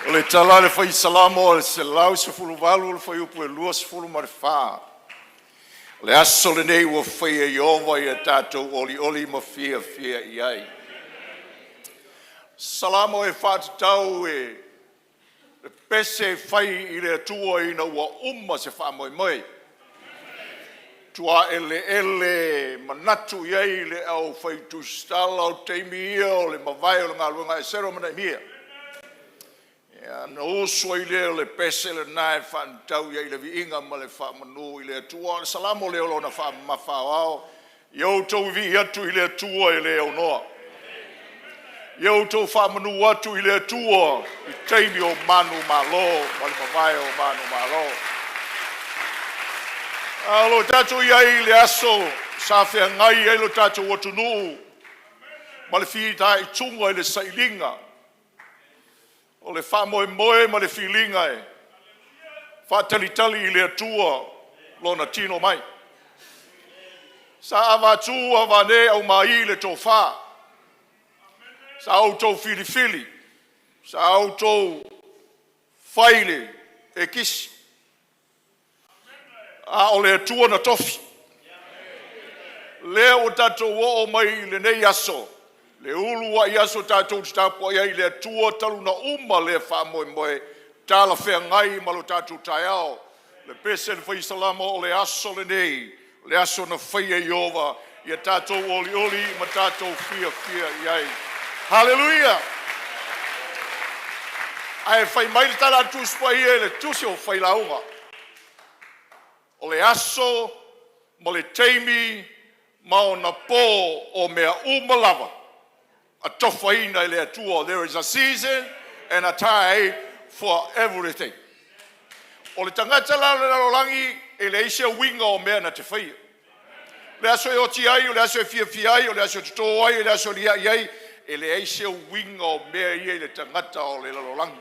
O le tala a le Fai Salamo o le 118 o le fuaiupu e 24, “O le aso lenei ua faia e Ieova, ia tatou olioli ma fiafia i ai.” Salamo e faatatau i le pese e fai i le Atua ina ua uma se faamoemoe, ua matua eleele manatu i ai le aufai tusitala o taimi ia o le mavae o le galuega a Esera ma Neemia. Ia, ona usu ai lea o le pese lena e faatatau i ai le viiga ma le faamanu i le Atua. O le Salamo lea o lona faamamafa aoao, ia outou vivii atu i le Atua e le aunoa, ia outou faamanu atu i le Atua i taimi o manumalo ma le mavae o manumalo. A o lo o tatou i ai i le aso sa feagai ai lo tatou atunuu ma le fitaituga i le sailiga o le faamoemoe ma le filiga e faatalitali i le Atua Lona tino mai. Sa avatu avane aumai le tofa, sa outou filifili, sa outou fai le ekisi, a o le Atua na tofi. Lea ua tatou oo mai i lenei aso, le uluai aso tatou te tapuai ai i le Atua talu ona uma lea faamoemoe, talafeagai ma lo tatou taeao. Le pese a le Fai Salamo, o le aso lenei, o le aso na faia e Ieova, ia tatou olioli ma tatou fiafia i ai. Haleluia! Ae fai mai le tala a le Tusi Paia i le tusi o Failauga, o le aso ma le taimi ma ona po, o mea uma lava, atofaina e le Atua. There is a season and a time for everything. O le tagata la o le lalolagi, e leai se uiga o mea na te faia. O le aso e oti ai, o le aso e fiafia ai, o le aso e toto ai, o le aso e liai ai, e leai se uiga o mea ia i le tagata o le lalolagi.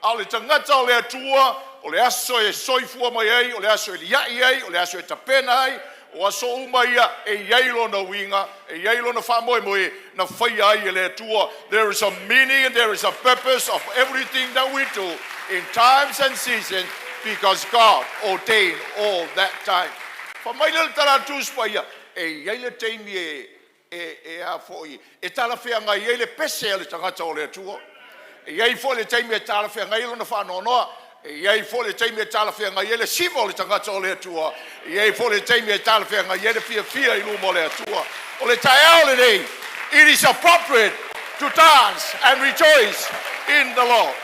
A o le tagata o le Atua, o le aso e soifua mai ai, o le aso e liai ai, o le aso e tapena ai, o aso uma ia e i ai lona uiga, e i ai lona faamoemoe na faia ai e le Atua. There is a meaning and there is a purpose of everything that we do in times and seasons because God ordained all that time. Fai mai le tala a le Tusi Paia, e i ai le taimi e e e a foi e talafeagai ai le pese a le tagata o le Atua. E i ai foi le taimi e talafeagai ai lona faanoanoa. E i ai foi le taimi e talafeagai ai le siva o le tagata o le Atua. E i ai foi le taimi e talafeagai ai le fiafia i luma o le Atua. O le taeao lenei, it is appropriate to dance and rejoice in the Lord.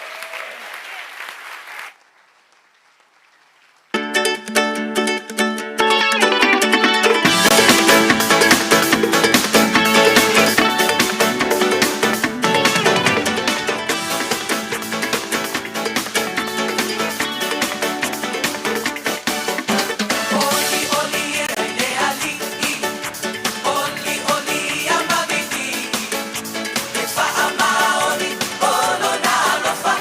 Olioli e i le Alii, olioli ia mavili, e faamaoni o lona alofa.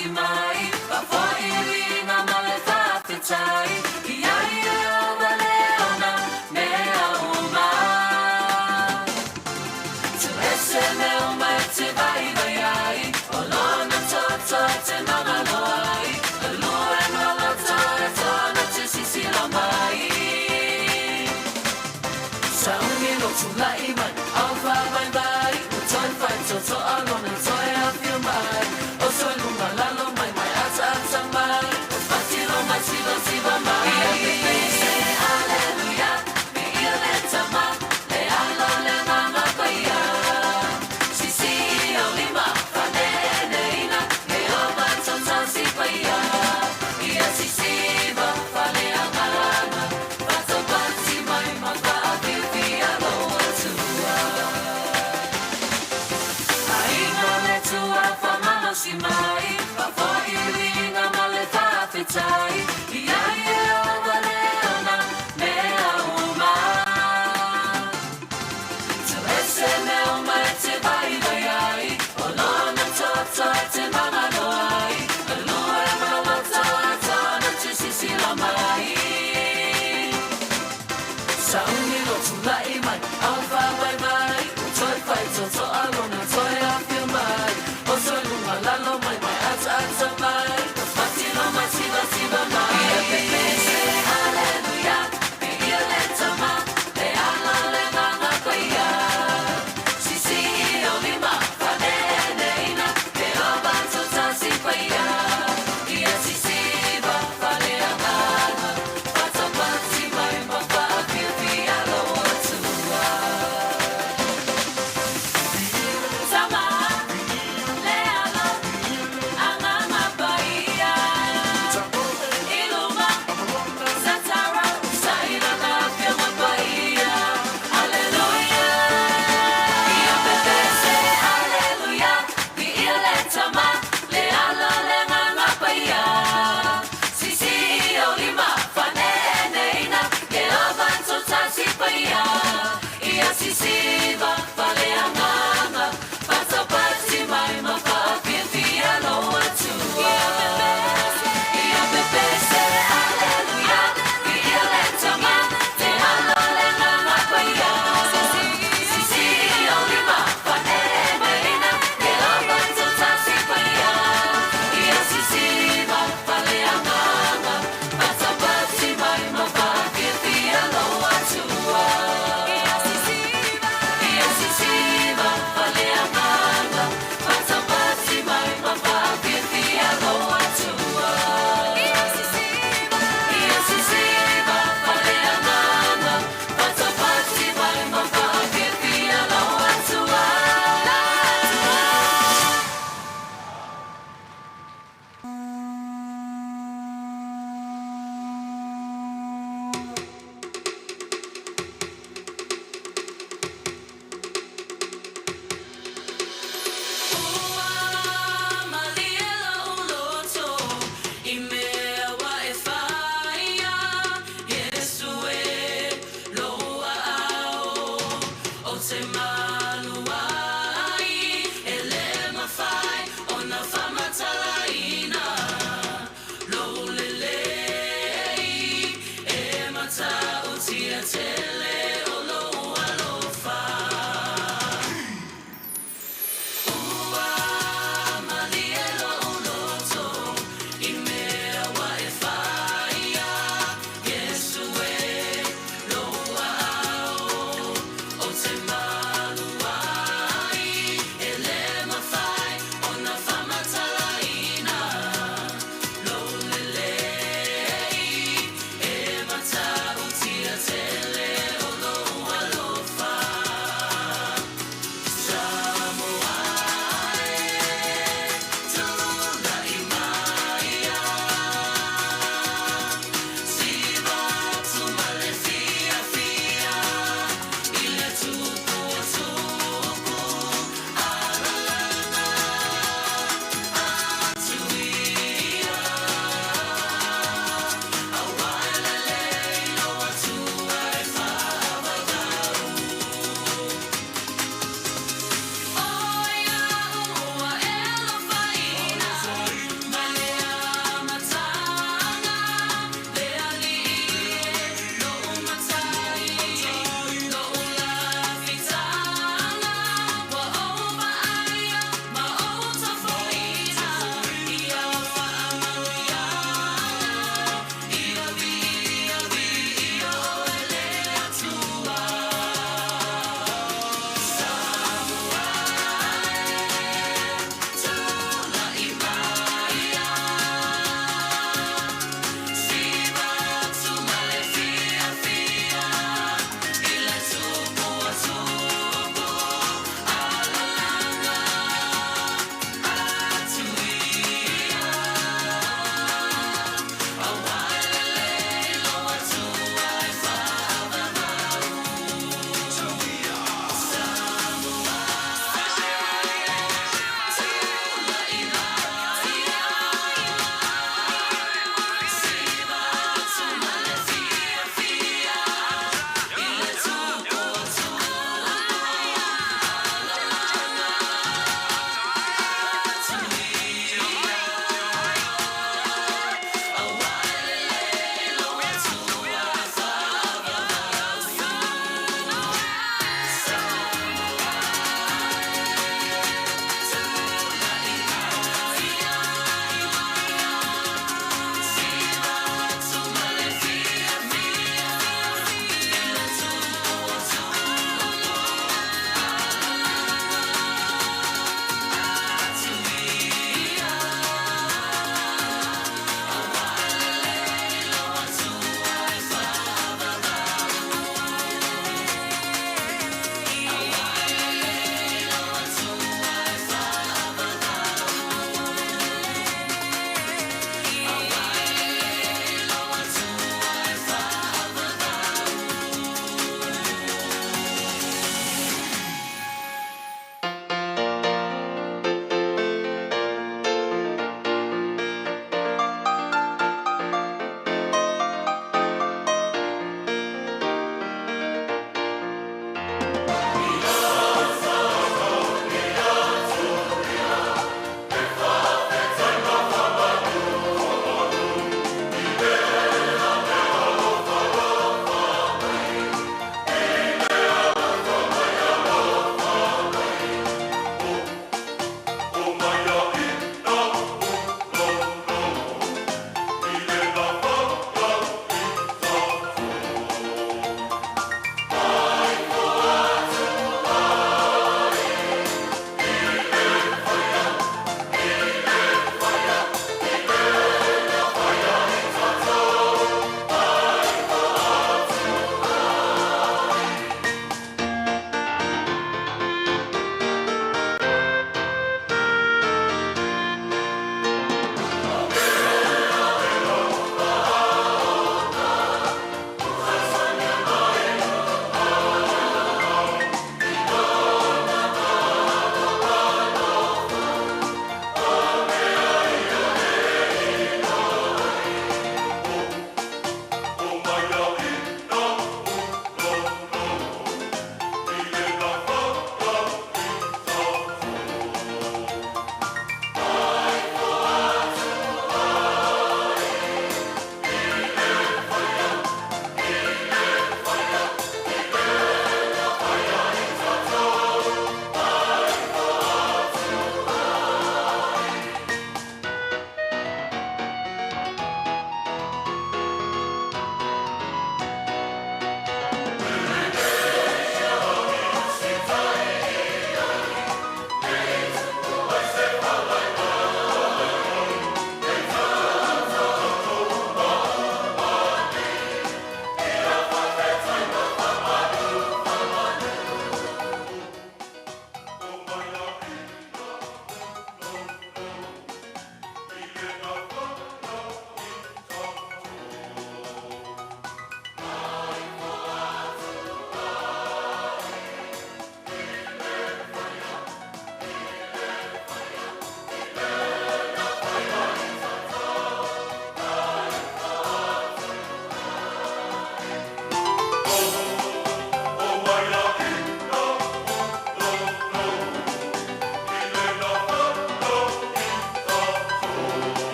Faamalosi mai, faafo'iina ma le faafetai, Iā Ieova le ona mea uma. Tuese mea uma e te vaivai ai, O lona toto e te magalo ai, Galue ma loto e tona te sisila mai. Sauni lo tula'i mai, ao faavaivai, Ua toe faitotoa lona toe afio mai, Oso i luga lalo mai, mai ataata mai, Ua patilo mai sivasiva mai. Ia pepese, aleluia, viia le Tama, le Alo le Agaga Paia. Sisii aulima, faaneeneina, Ieova tautasi paia. Ia sisiva, faaleagaga, Fataupati mai ma faafiafia lou Atua. Aiga le Atua faamalosi mai, faafo'iina ma le faafetai, Iā Ieova le ona mea uma. Tuese mea uma e te vaivai ai, O lona toto e te magalo ai, Galue ma loto e tona te sisila mai. Sauni lo tula'i mai, ao faavaivai, Ua toe faitotoa lona toe afio mai, Oso i luga lalo mai, mai ataata mai, Ua patilo mai sivasiva mai. Ia pepese, aleluia, viia le Tama, le Alo le Agaga Paia. Sisii aulima, faaneeneina, Ieova tautasi paia. Ia sisiva, faaleagaga, Fataupati mai ma faafiafia lou Atua.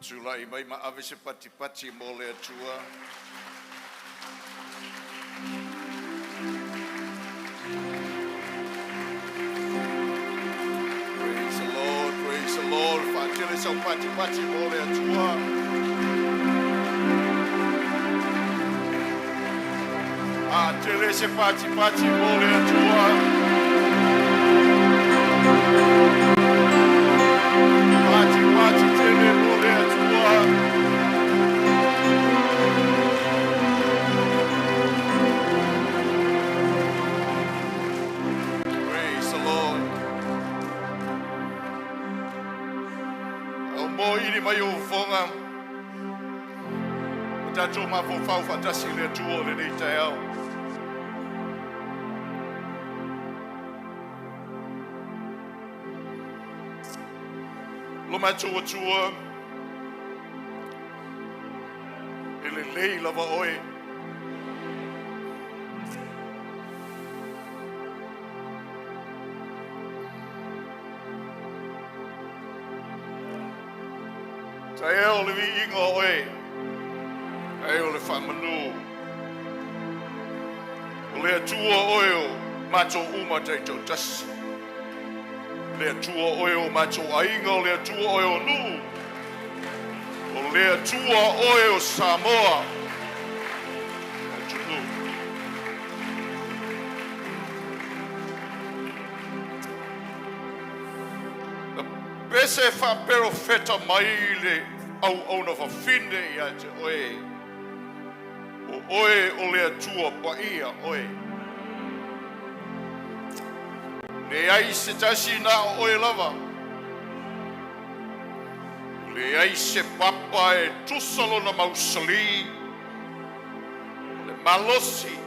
Tulai mai ma ave se patipati mo le Atua. Praise the Lord, praise the Lord. Faatele sau patipati mo le Atua. Faatele se patipati mo le Atua. Patipati tele mo le Atua. Praise the Lord. Au mo ili mai o fofoga, o tatou mafaufau faatasi i le Atua o lenei taeao. Lo matou Atua, e lelei lava oe. Taeao le viiga o oe, ae o le faamanu. O le Atua oe o matou uma taitoatasi. Le Atua oe o matou aiga, o le Atua oe o nuu. O le Atua oe o Samoa. Atunuu. Na pese faaperofeta mai le auauna fafine ia te oe. O oe o le Atua paia oe. Leai se tasi na o oe lava. Leai se papa e tusa lona mausali. O le malosi.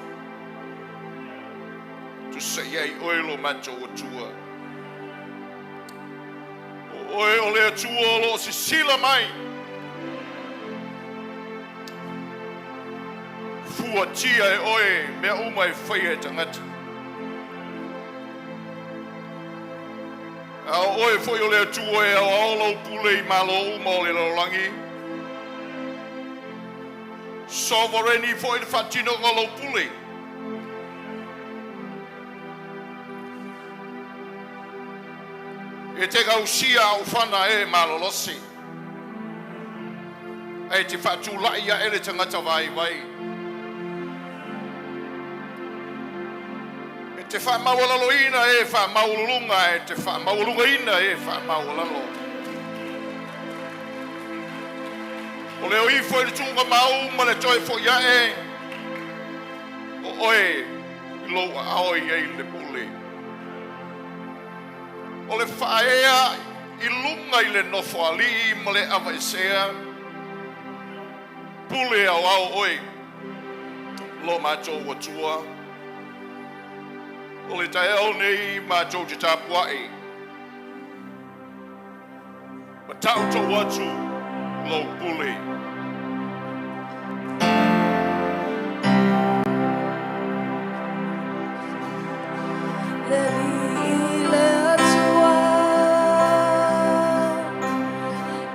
Tusa i ai oe lo matou Atua. O oe o le Atua o lo o sisila mai. Fuatia e oe mea uma e faia e tagata. A o oe foi o le Atua e aoao lau pule i malo uma o le lalolagi. Sovereign foi le faatinoga o lau pule. E te gausia aofana e malolosi. Ae te faatulai ae le tagata vaivai. E te faamaualaloina e faamaualuluga, e te faamaualugaina e faamaualalo. O le o ifo i le tuugamau ma le toe foi ae, o oe i lou aao e i ai le pule. O le faaea i luga i le nofoalii ma le aveesea, pule aoao oe, lo matou Atua. O le taeao nei matou te tapuai, ma taoto atu lou pule. Le Alii le Atua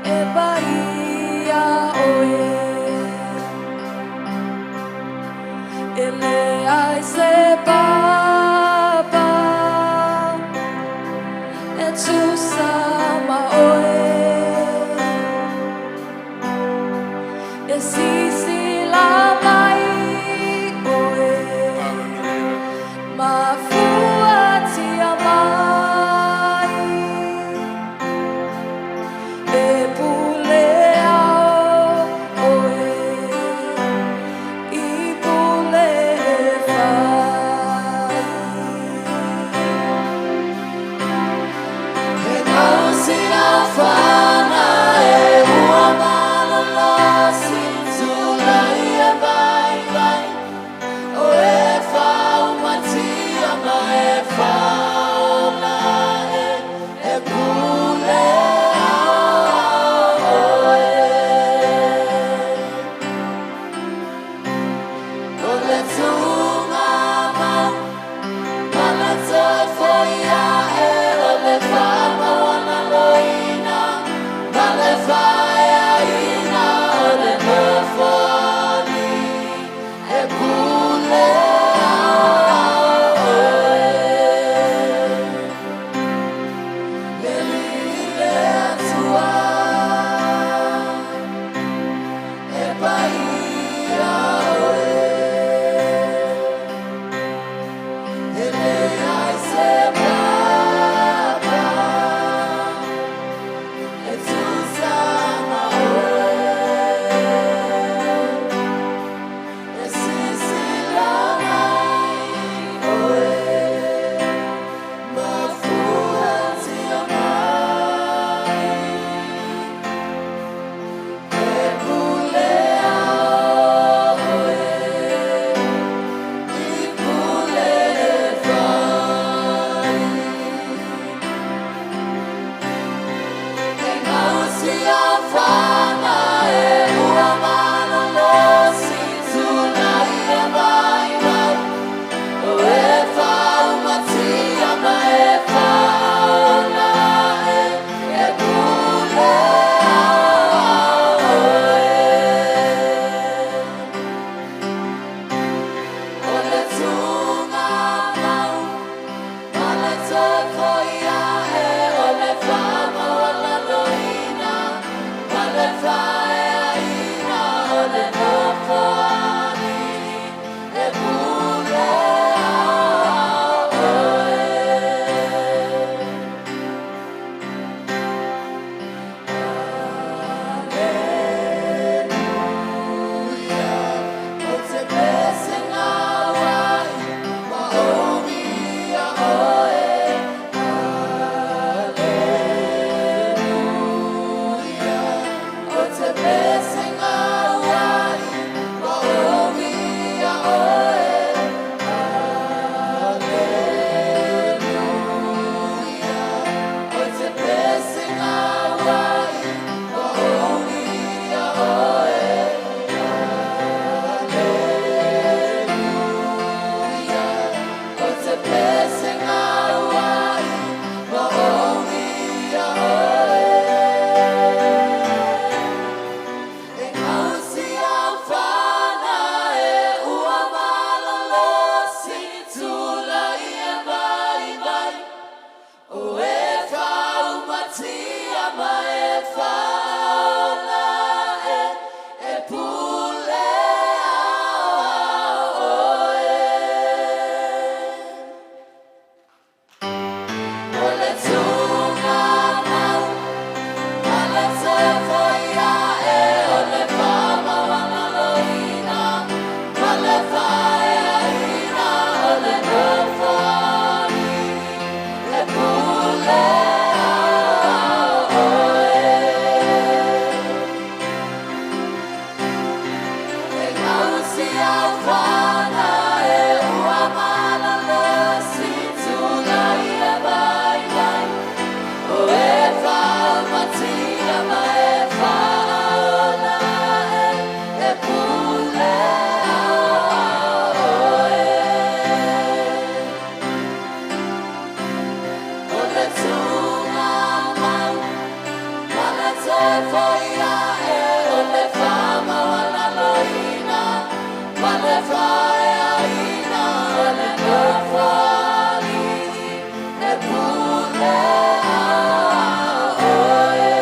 e paia oe, e leai se papa e tusa ma oe. Faeaina o le Nofoalii e pule aoao oe. Aleluia, o te pesega auai ma ou mia oe. Aleluia, o te pesega auai ma ou mia oe. Aleluia, o te pesega auai ma ou mia oe. Aleluia, o te pesega auai ma ou mia oe. E gausi au fana e ua malolosi tulai e mai mai o e faumatia ma e faola e e pule aoao oe. O le tugamau ma le toe foi ae o le faamaualaloina ma le faeaina o le Nofoalii e pule aoao oe. E gausi au fana e ua malolosi tulai e mai mai o e faumatia ma e faaola e e pule aoao oe. O le tugamau ma le toe foi ae o le faamaualaloina ma le faeaina o le Nofoalii e pule aoao oe.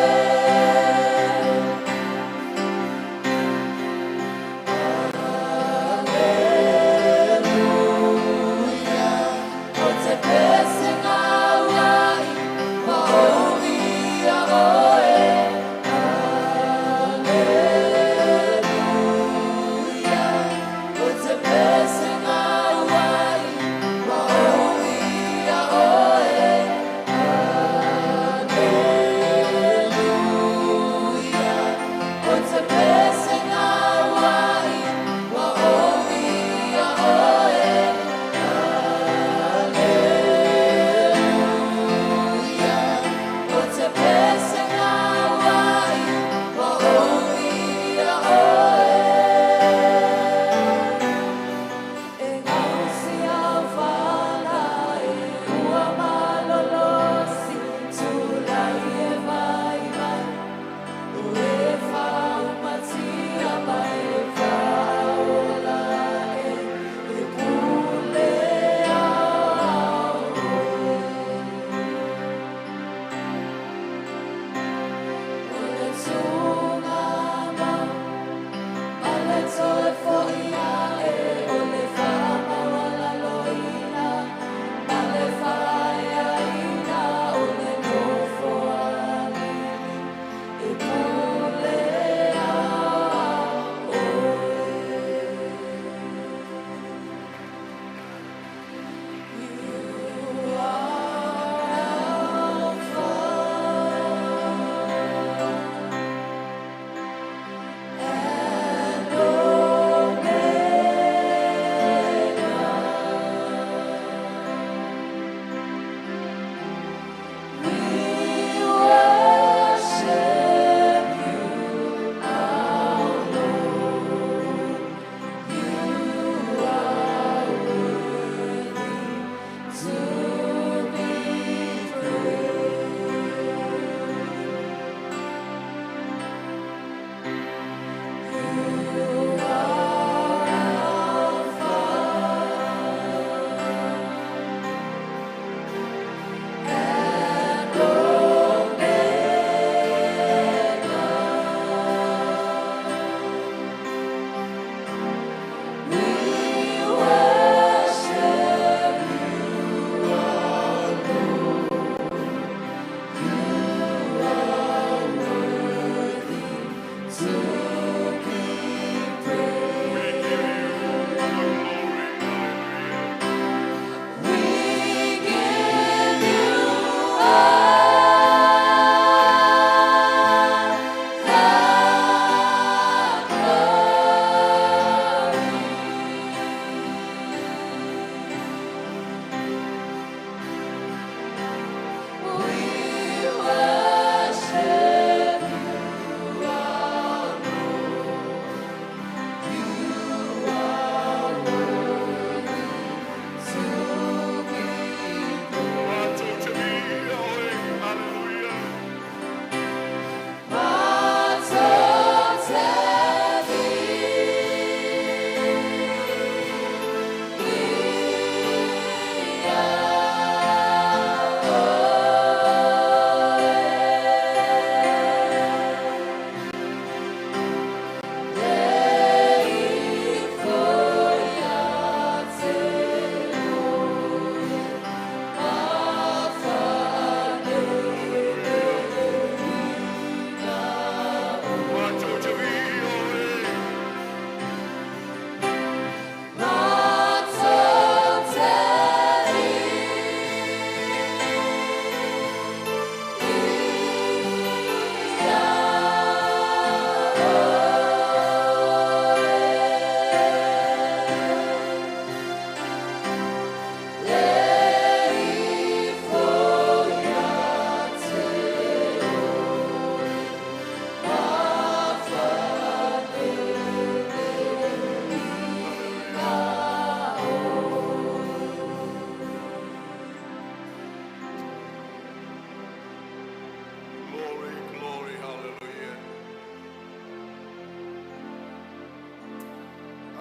Aleluia, o te pesega auai ma ou mia oe. Aleluia, o te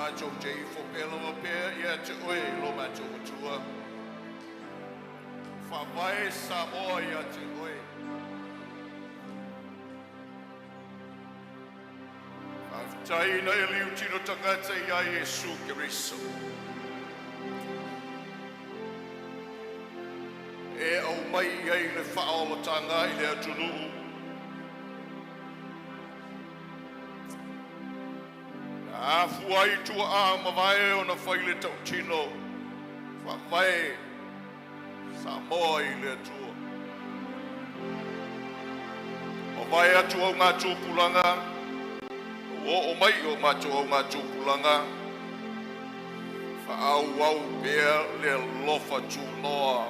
Matou te ifo pea lava pea ia te oe lo matou Atua. Faavae Samoa ia te oe. Faafetai na e liutino tagata ia Iesu Keriso. E aumai ai le faaolataga i le atunuu. Na afua ai tuaa mavae ona fai le tautino, faavae Samoa i le Atua. Mavae atu augatupulaga, ua oo mai i o matou augatupulaga, faaauau pea le alofa tunoa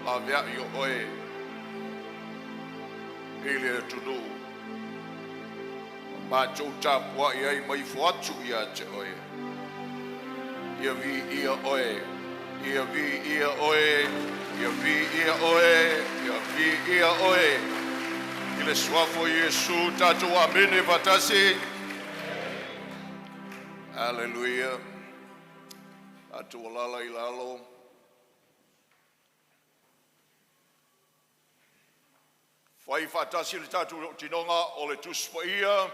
laveai o oe i le atunuu. Matou tapuai ai ma ifo atu ia te oe. Ia viia oe, ia viia oe, ia viia oe, ia viia oe. I le suafa o Iesu tatou amene faatasi. Aleluia. Tatou alala i lalo. Fai faatasi le tatou tautinoga o le Tusi Paia.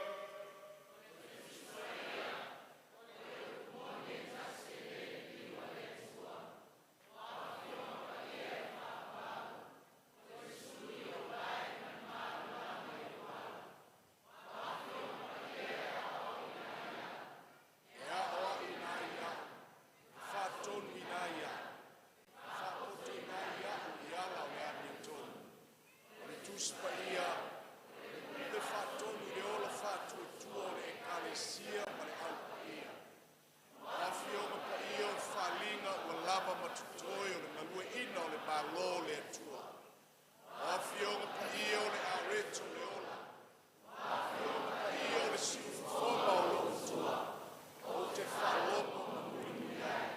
E aoaʻina ai iaʻu, e faatonuina ai iaʻu, e faapotoina ai iaʻu i ala o le amiotonu. O le Tusi Paia, o le pule faatonu i le ola faatuatua o le Ekalesia ma le Au Paia. O Afioga Paia o le faaaliga ua lava ma totoe o le galueaiina o le Malo o le Atua. O Afioga Paia o le areto o le ola. O Afioga Paia o le siufofoga o lou Atua, ou te faalogo ma mulimuli ane.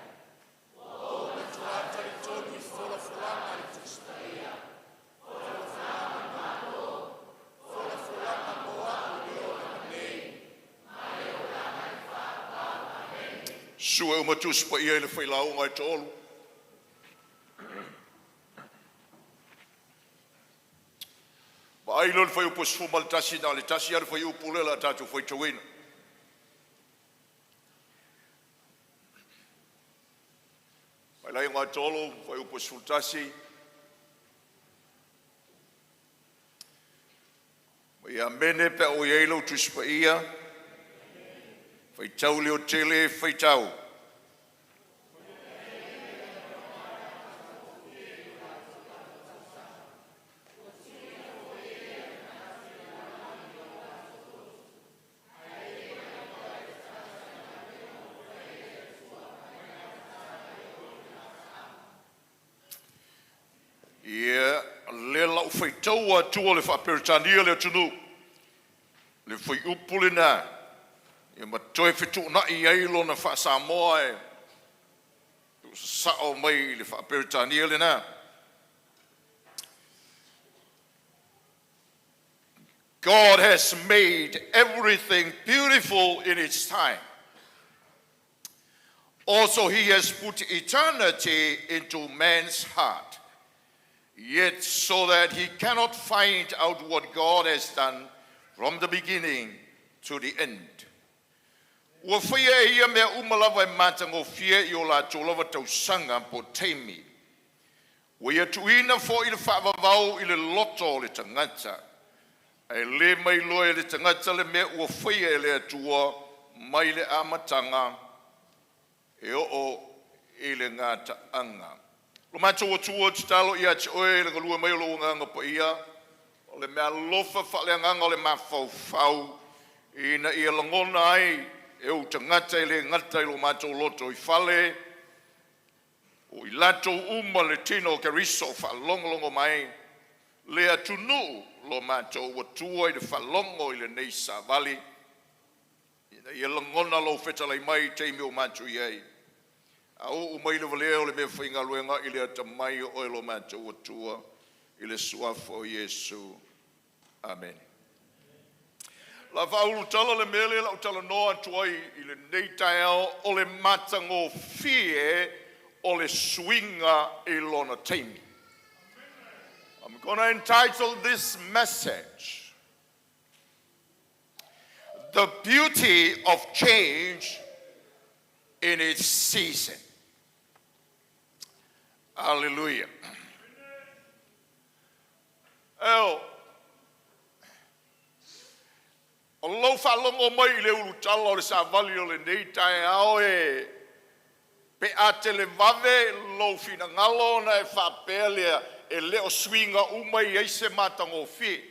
Ua ou matua talitonu i folafolaga a le Tusi Paia, o folafolaga mo folafolaga mo au i le olaga nei ma le olaga e faavavau. Sue uma Tusi Paia i le failauga e toolu. Vaai loa i le fuaiupu 11, na o le tasi lava le fuaiupu lea o le a tatou faitauina. Failauga e 3, fuaiupu 11. Ia amene pe a ua i ai lau Tusi Paia. Faitau leotele, faitau. Ia, o lea o le a ou faitau atu le faa-Peretania o le atunuu, le fuaiupu lena, ia ma toe fetuunai ai lona faa-Samoa e tuusasao mai le faa-Peretania lena. God has made everything beautiful in its time. Also, He has put eternity into man's heart, yet so that he cannot find out what God has done from the beginning to the end. Ua faia e ia mea uma lava e matagofie i o latou lava tausaga po o taimi. Ua ia tuuina foi le faavavau i le loto o le tagata, ae le mailoa e le tagata le mea ua faia e le Atua mai le amataga e oo i le gataaga. Lo matou Atua, tatalo ia te Oe i le galue mai o lou Agaga Paia, o le meaalofa faaleagaga o le mafaufau ina ia lagona ai e ou tagata e le gata i lo matou lotoifale, o i latou uma le tino o Keriso o faalogologo mai, le atunuu lo matou Atua i le faalogo i lenei savali, ina ia lagona lou fetalai mai i taimi o matou i ai. A oo mai le valea o le meafaigaluega i le atamai o oe lo matou Atua, i le suafa o Iesu. Amene. La faaulutala le mea lea o le a ou talanoa atu ai i lenei taeao o le matagofie o le suiga i lona taimi. I'm going to entitle this message, "The Beauty of Change in Its Season." Hallelujah. Eo, o lou faalogo mai i le ulutala o le savali o lenei taeao e pe a televave lou finagalo ona e faapea lea, e le o suiga uma e i ai se matagofie.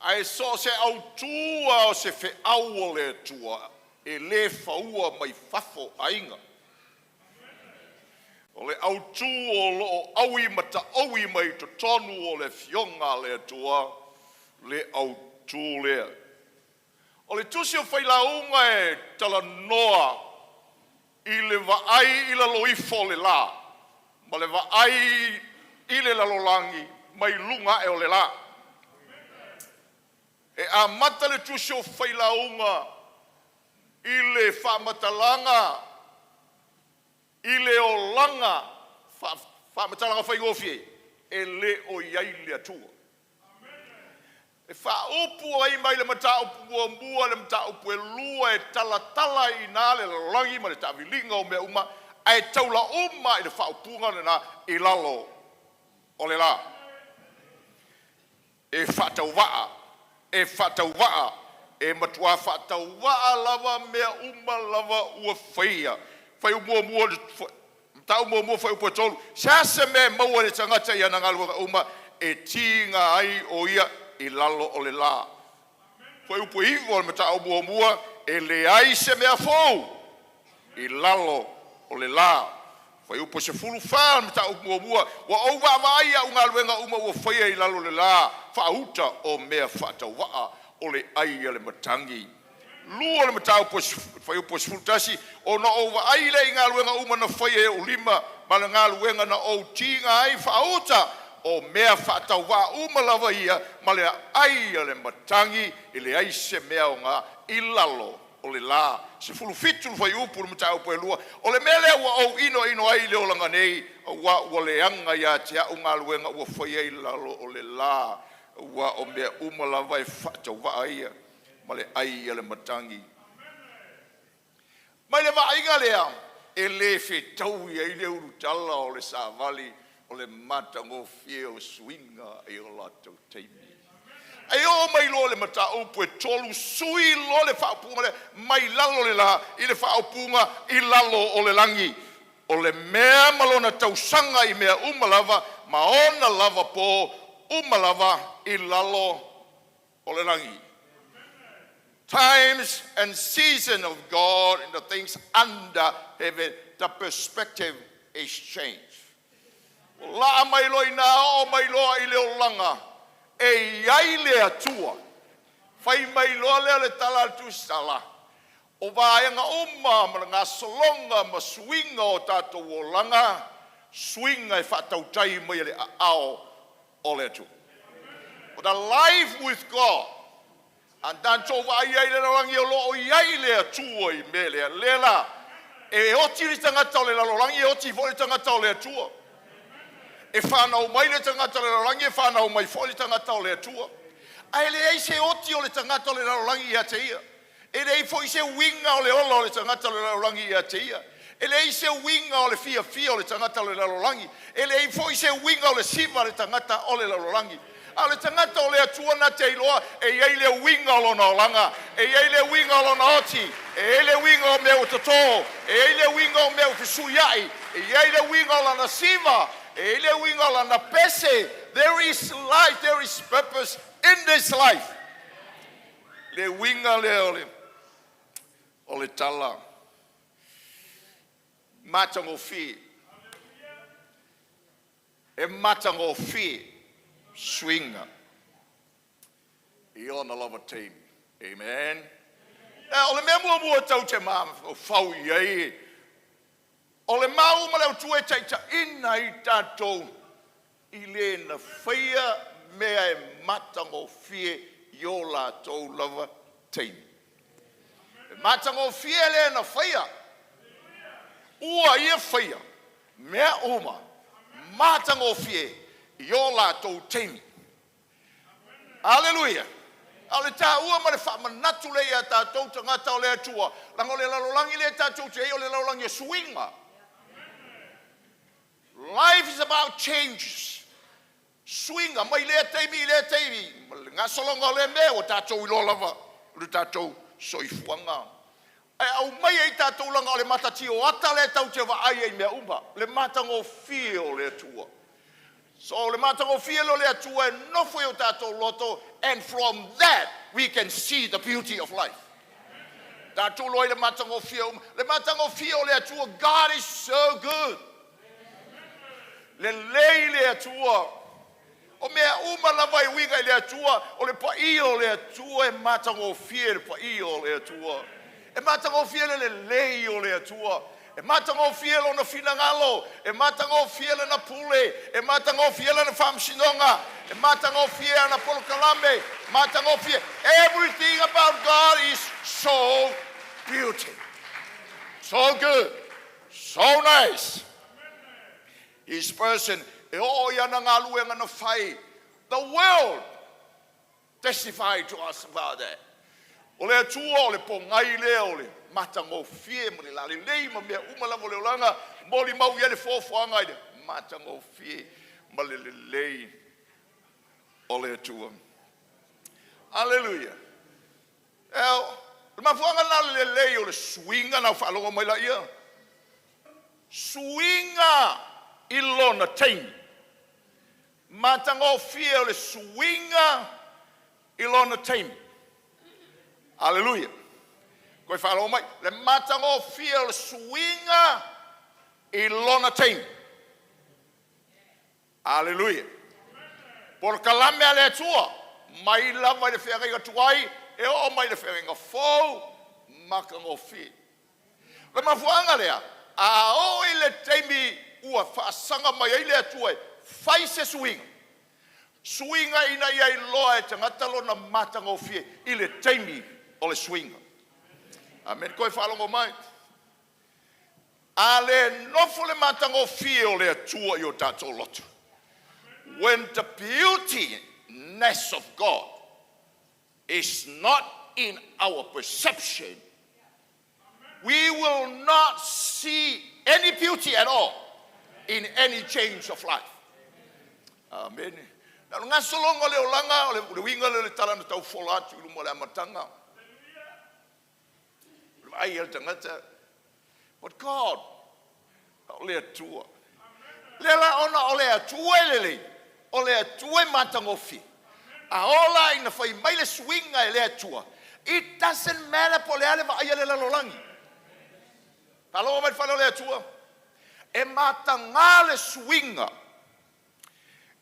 Ae so o se autu lava o se feau o le Atua, e le faua mai fafo, aiga. O le autu o lo o aumataui mai totonu o le Afioga a le Atua le autu lea. O le tusi o Failauga e talanoa i le vaai i lalo ifo o le la ma le vaai i le lalolagi mai luga ae o le la. E amata le tusi o Failauga i le faamatalaga i le olaga faamatalaga faigofie, e le o i ai le Atua. E faaupu ai mai le mataupu muamua i le mataupu e lua e talatala ai i ina le lalolagi ma le taaviliga o mea uma, ae taula uma i le faaupuga lena i lalo o le la. E faatauvaa, e faatauvaa, e matua faatauvaa lava mea uma lava ua faia. Fuaiupu muamua mataupu muamua fuaiupu e 3, se a se mea e maua e le tagata i ana galuega uma e tiga ai o ia i lalo o le la. Fuaiupu e 9 o le mataupu muamua, e leai se mea fou i lalo o le la. Fuaiupu 14 o le mataupu muamua, ua ou vaavaai i au galuega uma ua faia i lalo o le la, faauta o mea faatauvaa, o le ai a le matagi. Lua o le mataupu fuaiupu 11, ona ou vaai lea i galuega uma na faia e ou lima ma le galuega na ou tiga ai, faauta o mea faatauvaa uma lava ia ma le ai a le matagi, e leai se mea aoga i lalo o le la. 17 le fuaiupu i le mataupu e lua, o le mea lea ua ou inoino ai i le olaga nei, aua ua leaga ia te au galuega ua faia i lalo o le la, aua o mea uma lava e faatauvaa ia ma le ai a le matagi. Mai le vaaiga lea, e le fetaui ai le ulutala o le savali o le matagofie o suiga i o latou taimi. E oo mai loa i le mataupu e tolu, sui loa le faaupuga lea mai lalo o le la i le faaupuga i lalo o le lagi. O le mea ma lona tausaga i mea uma lava ma ona lava po uma lava i lalo o le lagi. Times and season of God and the things under heaven, the perspective is changed. Ua laa mai loa i ina oo mai loa i le olaga e i ai le Atua. Fai mai loa lea o le tala a le Tusitala, o vaega uma ma le gasologa ma suiga o tatou olaga, suiga e faatautai mai e le aao o le Atua. O the life with God, a tatou vaai i ai i le lalolagi o lo o i ai le Atua i mea lea, lea la, e oti le tagata o le lalolagi, e oti foi le tagata o le Atua. E fanau mai le tagata o le lalolagi, e fanau mai foi le tagata o le Atua. Ae leai se oti o le tagata o le lalolagi ia te ia. E leai foi se uiga o le ola o le tagata o le lalolagi ia te ia. E leai se uiga o le fiafia o le tagata o le lalolagi. E leai foi se uiga o le siva a le tagata o le lalolagi. A o le tagata o le Atua na te iloa e i ai le uiga o lona olaga, e i ai le uiga o lona oti, e i ai le uiga o mea ua toto, e i ai le uiga o mea ua fesuiai, e i ai le uiga o lana siva, e i ai le uiga o lana pese. There is life, there is purpose in this life. Le uiga lea o le tala matagofie, e matagofie suiga i ona lava taimi. Amen. O le mea muamua tatou te mafaufau i ai, o le mau ma le autu e taitaiina ai tatou i le na faia mea e matagofie i o latou lava taimi. Le matagofie lea na faia, ua ia faia mea uma matagofie i o latou taimi. Aleluia! A o le taua ma le faamanatu lea ia tatou tagata o le Atua, leaga o le lalolagi lea tatou te i ai o le lalolagi o suiga. Life is about changes. Suiga mai lea taimi i lea taimi, ma le gasologa o lea mea ua tatou iloa lava o le tatou soifuaga. Ae aumai ai tatou leaga o le matatioata lea tatou te vaai ai i mea uma, le matagofie o le Atua. So o le matagofie lea o le Atua e nofo i o tatou loto, and from that we can see the beauty of life. Tatou iloa ai le matagofie uma. Le matagofie o le Atua, God is so good. Lelei le Atua. O mea uma lava e uiga i le Atua, o le paia o le Atua e matagofie le paia o le Atua. E matagofie le lelei o le Atua. E matagofie lona finagalo, e matagofie lana pule, e matagofie lana faamasinoga, e matagofie ana polokalame, matagofie. Everything about God is so beauty, so good, so nice. His person, e oo i ana galuega na fai. The world testify to us about that. O le Atua o le pogai lea o le matagofie ma le lalelei ma mea uma lava o le olaga, molimau i ai le foafoaga i le matagofie ma le lelei o le Atua. Aleluia. O le mafuaaga lena o le lelei o le suiga na faalogo mai laia. Suiga i lona taimi. Matagofie o le suiga i lona taimi. Aleluia. Toe faalogo mai, le matagofie o le suiga i lona taimi. Aleluia. Polokalame a le Atua mai lava i le feagaiga tuai e oo mai i le feagaiga fou, matagofie. O le mafuaaga lea, a oo i le taimi ua faasaga mai ai le Atua e fai se suiga, suiga ina ia iloa e tagata lona matagofie i le taimi o le suiga. Amene. Toe faalogo mai. A le nofo le matagofie o le Atua i o tatou loto. When the beautiness of God is not in our perception, we will not see any beauty at all in any change of life. Amen. Na o le gasologa o le olaga, o le uiga lea o le tala na tau fola atu i luma o le amataga. O le vaai a le tagata, but God, o le Atua. Lea la ona o le Atua e lelei, o le Atua e matagofie. A oo la ina fai mai le suiga e le Atua, it doesn't matter po o le a le vaaia le lalolagi. Faalogo mai le fale o le Atua. E mataga le suiga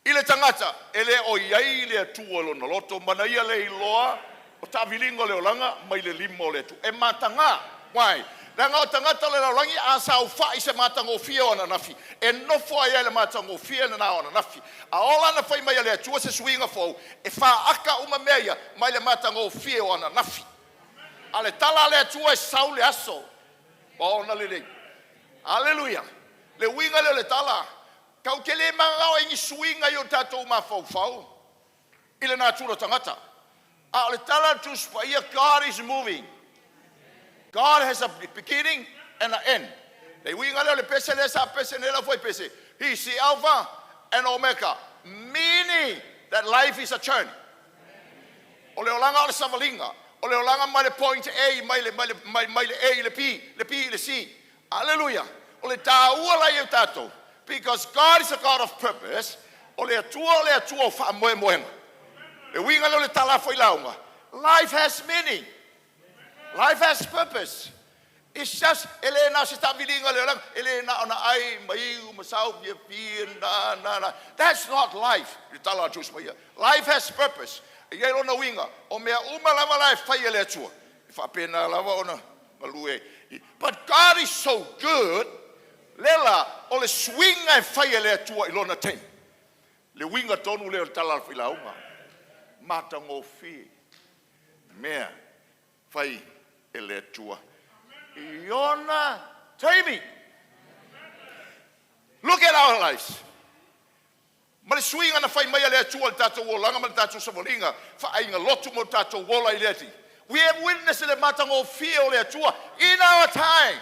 i le tagata e le o i ai le Atua i lona loto ma na ia le iloa o taaviliga o le olaga mai le lima o le Atua. E mataga. Why? Leaga o tagata o le lalolagi a saofai i se matagofie o ananafi, e nofo ai lava i le matagofie lena o ananafi. A oo la ina fai mai e le Atua se suiga fou, e faaka uma mea ia mai le matagofie o ananafi. A o le tala a le Atua e sau le aso ma ona lelei. Aleluia! Le uiga lea o le tala, tatou te le mananao i ni suiga i o tatou mafaufau i le natura o tagata. A o le tala a le Tusi Paia, God is moving. God has a beginning and an end. Le uiga lea o le pese lea sa pese nei lau fuaipese, He is the Alpha and Omega, meaning that life is a journey. O le olaga o le savaliga, o le olaga mai le point A mai le, mai le, mai, mai le A i le B, le B i le C. Aleluia! O le taua la ia tatou, because God is a God of purpose, o le Atua o le Atua o faamoemoega. Le uiga lea o le tala failauga, life has meaning. Life has purpose. It's just, e le na o se taaviliga o le olaga, e le na ona ai ma iu ma sau fiafia na na na. That's not life. Le tala a Tusi Paia. Life has purpose. E i ai lona uiga, o mea uma lava la e fai e le Atua, e faapena lava ona galue. But God is so good, lea la, o le suiga e fai e le Atua i lona taimi. Le uiga tonu lea o le tala a le failauga. Matagofie mea fai e le Atua i ona taimi. Look at our lives. Ma le suiga na fai mai e le Atua i le tatou olaga ma le tatou savaliga faaaiga lotu mo tatou ola i le Alii. We have witnessed le matagofie o le Atua in our time.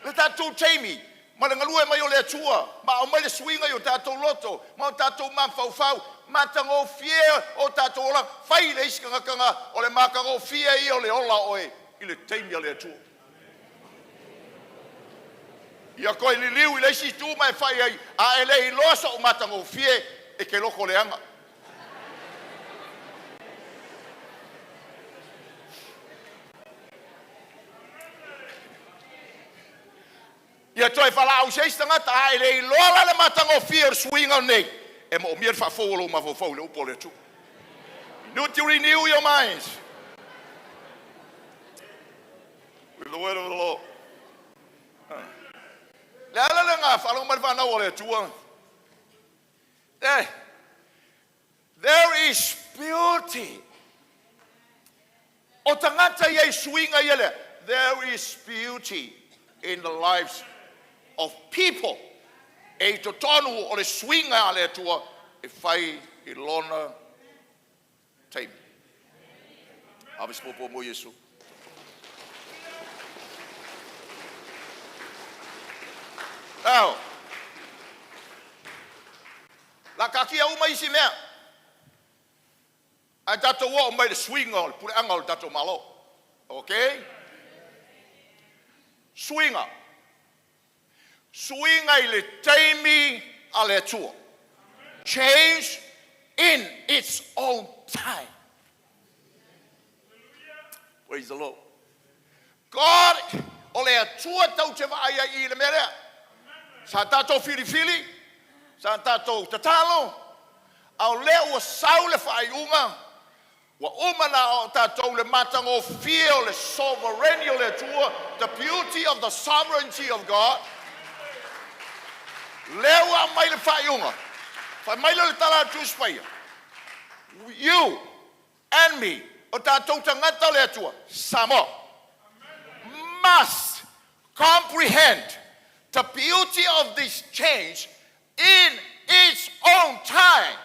Le tatou taimi ma le galue mai o le Atua ma aumai le suiga i o tatou loto ma o tatou mafaufau, matagofie o tatou olaga. Fai le isi tagata o le matagofie ia o le ola o oe i le taimi a le Atua. Ia toe liliu i le isi itu ma e fai ai, a e le iloa so'u matagofie, e te loto leaga. Ia toe valaau i se isi tagata, a e le iloa la le matagofie o le suiga lenei, e moomia le faafou o lou mafaufau i le upu a le Atua. You need to renew your minds with the word of the Lord. Le ala lena, faalogo mai le fanau a le Atua. Eh, there is beauty. O tagata ia i suiga ia lea. There is beauty in the lives of people. E i totonu o le suiga a le Atua e fai i lona taimi. Ave se popo mo Iesu. Now, la taatia uma isi mea, ae tatou oo mai le suiga o le puleaga o le tatou Malo. Okay? Suiga. Suiga i le taimi a le Atua. Change in its own time. Praise the Lord. God, o le Atua tatou te vaai ai i le mea lea. Sa tatou filifili, sa tatou tatalo, a o lea ua sau le faaiuga, ua uma na o tatou le matagofie o le sovereignty o le Atua, the beauty of the sovereignty of God. Lea ua aumai le faaiuga. Fai mai lea o le tala a le Tusi Paia. You and me, o tatou tagata o le Atua, Samoa, must comprehend the beauty of this change in its own time.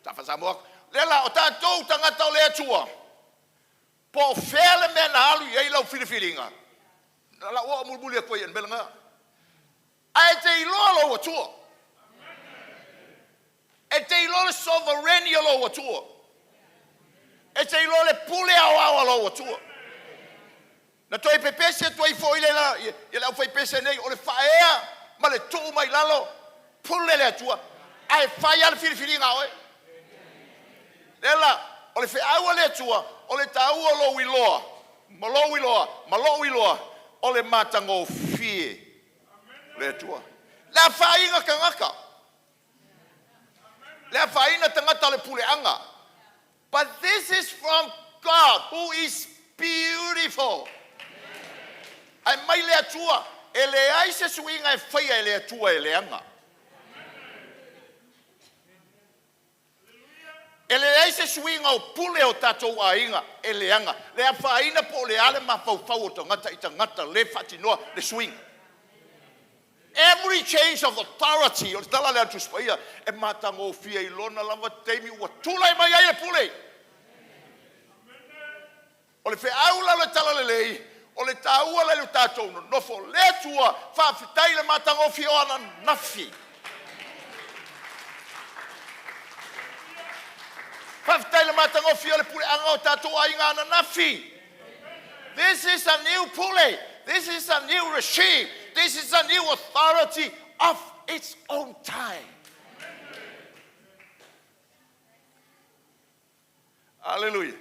Tafa Samoa. Lea la, o tatou tagata o le Atua, po o fea le mea na alu i ai lau filifiliga, na lau oo mulimuli atu ai e le mea lena. Ae te iloa lou Atua. E te iloa le sovereignty o lou Atua. E te iloa le pule aoao a lou Atua. Na toe pepese atu ai foi le la, ia le aufaipese nei, o le faaea ma le tuu mai lalo, pule le Atua, ae fai lava le filifiliga a oe. Lea la, o le feau a le Atua, o le taua o lou iloa, ma lou iloa, ma lou iloa, o le matagofie le Atua. Le afaina tagata, le afaina tagata o le puleaga. But this is from God who is beautiful. Ae mai le Atua, e leai se suiga e faia e le Atua e leaga. E leai se suiga o pule o tatou aiga e leaga. Le afaina po o le a le mafaufau o tagata i tagata le faatinoa le suiga. Every change of authority, o le tala lea a le Tusi Paia, e matagofie i lona lava taimi ua tulai mai ai e pule. O le feau la o le tala lelei, o le taua la i le tatou nonofo, le Atua, faafetai le matagofie o ananafi. Faafetai le matagofie o le puleaga o tatou aiga ananafi. This is a new pule. This is a new regime. This is a new authority of its own time. Hallelujah.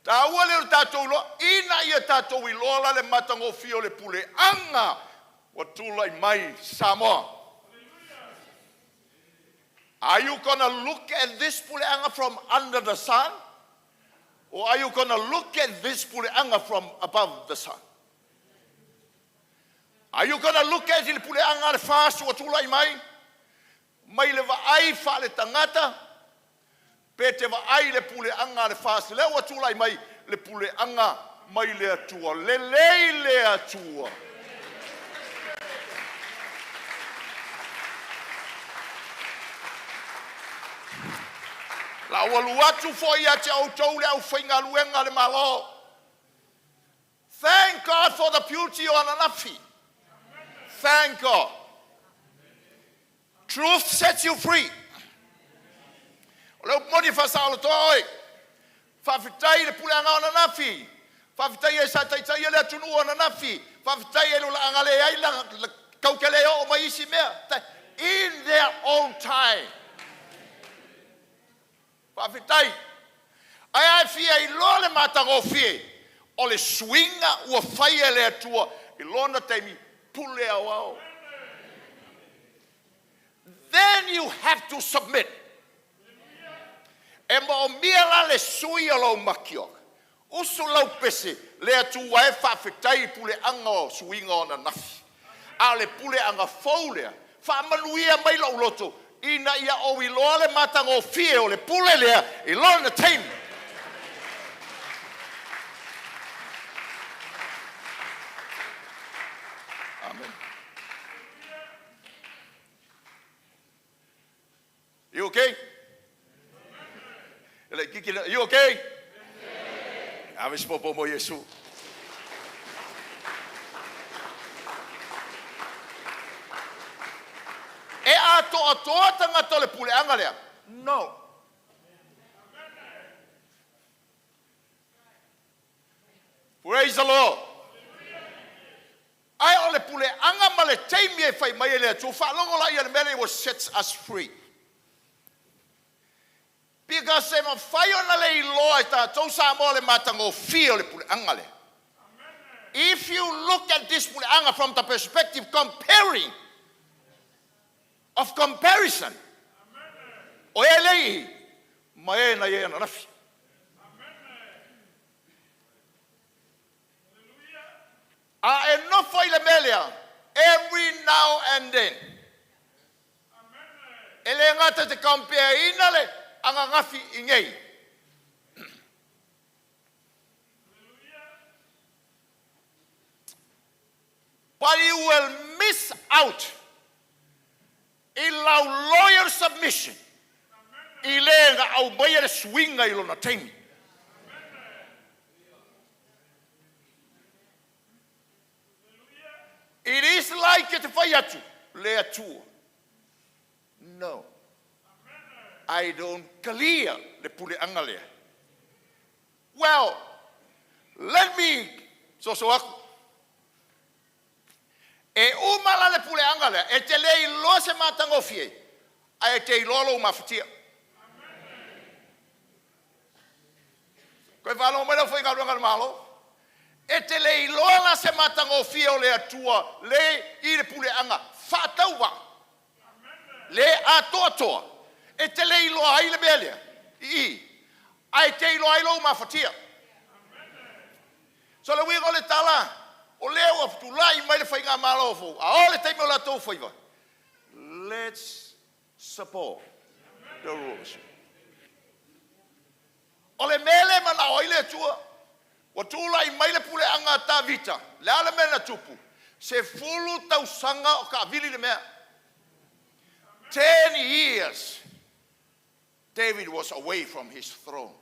Taua lea o le tatou iloa, ina ia tatou iloa la le matagofie o le puleaga ua tulai mai Samoa. Are you gonna look at this puleaga from under the sun? Or are you gonna look at this puleaga from above the sun? Are you gonna look at le puleaga a le FAST ua tulai mai? vaai faaletagata pe e te vaai i le puleaga a le FAST, lea ua tulai mai le puleaga mai le Atua. Lelei le Atua. La ua alu atu foi ia te outou le aufaigaluega a le Malo. Thank God for the beauty o ananafi. Thank God. Truth sets you free. O le upu moni e faasaolotoa oe. Faafetai i le puleaga o ananafi. Faafetai e sa taitaia le atunuu o ananafi. Faafetai e lo laaga leai la kau te le oo mai isi mea. In their own time. Faafetai. Ae a e fia iloa le matagofie o le suiga ua faia e le Atua i lona taimi pule aoao. Then you have to submit. E moomia la le sui o lou makiona. Usu lau pese, le Atua e faafetai i puleaga o suiga o ananafi. A o le puleaga fou lea, faamanuia mai lou loto ina ia ou iloa le matagofie o le pule lea i lona taimi. Amen. You okay? E le kiki le, you okay? Ave se popo mo Iesu. E atoatoa tagata o le puleaga lea? No. Praise the Lord. Ae o le puleaga ma le taimi e fai mai e le Atua, faalogo laia i le mea lea, it will sets us free. Because e mafai ona le iloa e tatou Samoa le matagofie o le puleaga lea. If you look at this puleaga from the perspective comparing of comparison, o e lei ma e na i ananafi. A e nofo i le mea lea, every now and then, e le gata i te compare-ina le ananafi i nei, but you will miss out i lau loyal submission i le na aumaia le suiga i lona taimi. It is like e te fai atu, le Atua. No. I don't clear le puleaga lea. Well, let me soso aku. E uma la le puleaga lea, e te le iloa se matagofie, ae e te iloa lou mafatia. Koe faalogo mai le aufaigaluega a le Malo. E te le iloa la se matagofie o le Atua le i le puleaga faatauvaa, le atoatoa, e te le iloa ai le mea lea i i, ae e te iloa ai lou mafatia. So le uiga o le tala, o lea ua tulai mai le faigamalo fou, a o le taimi o latou faiva, let's support the rulership. O le mea lea e manao ai le Atua, ua tulai mai le puleaga a Tavita, le a le mea na tupu? 10 tausaga o taavili le mea. 10 years David was away from his throne.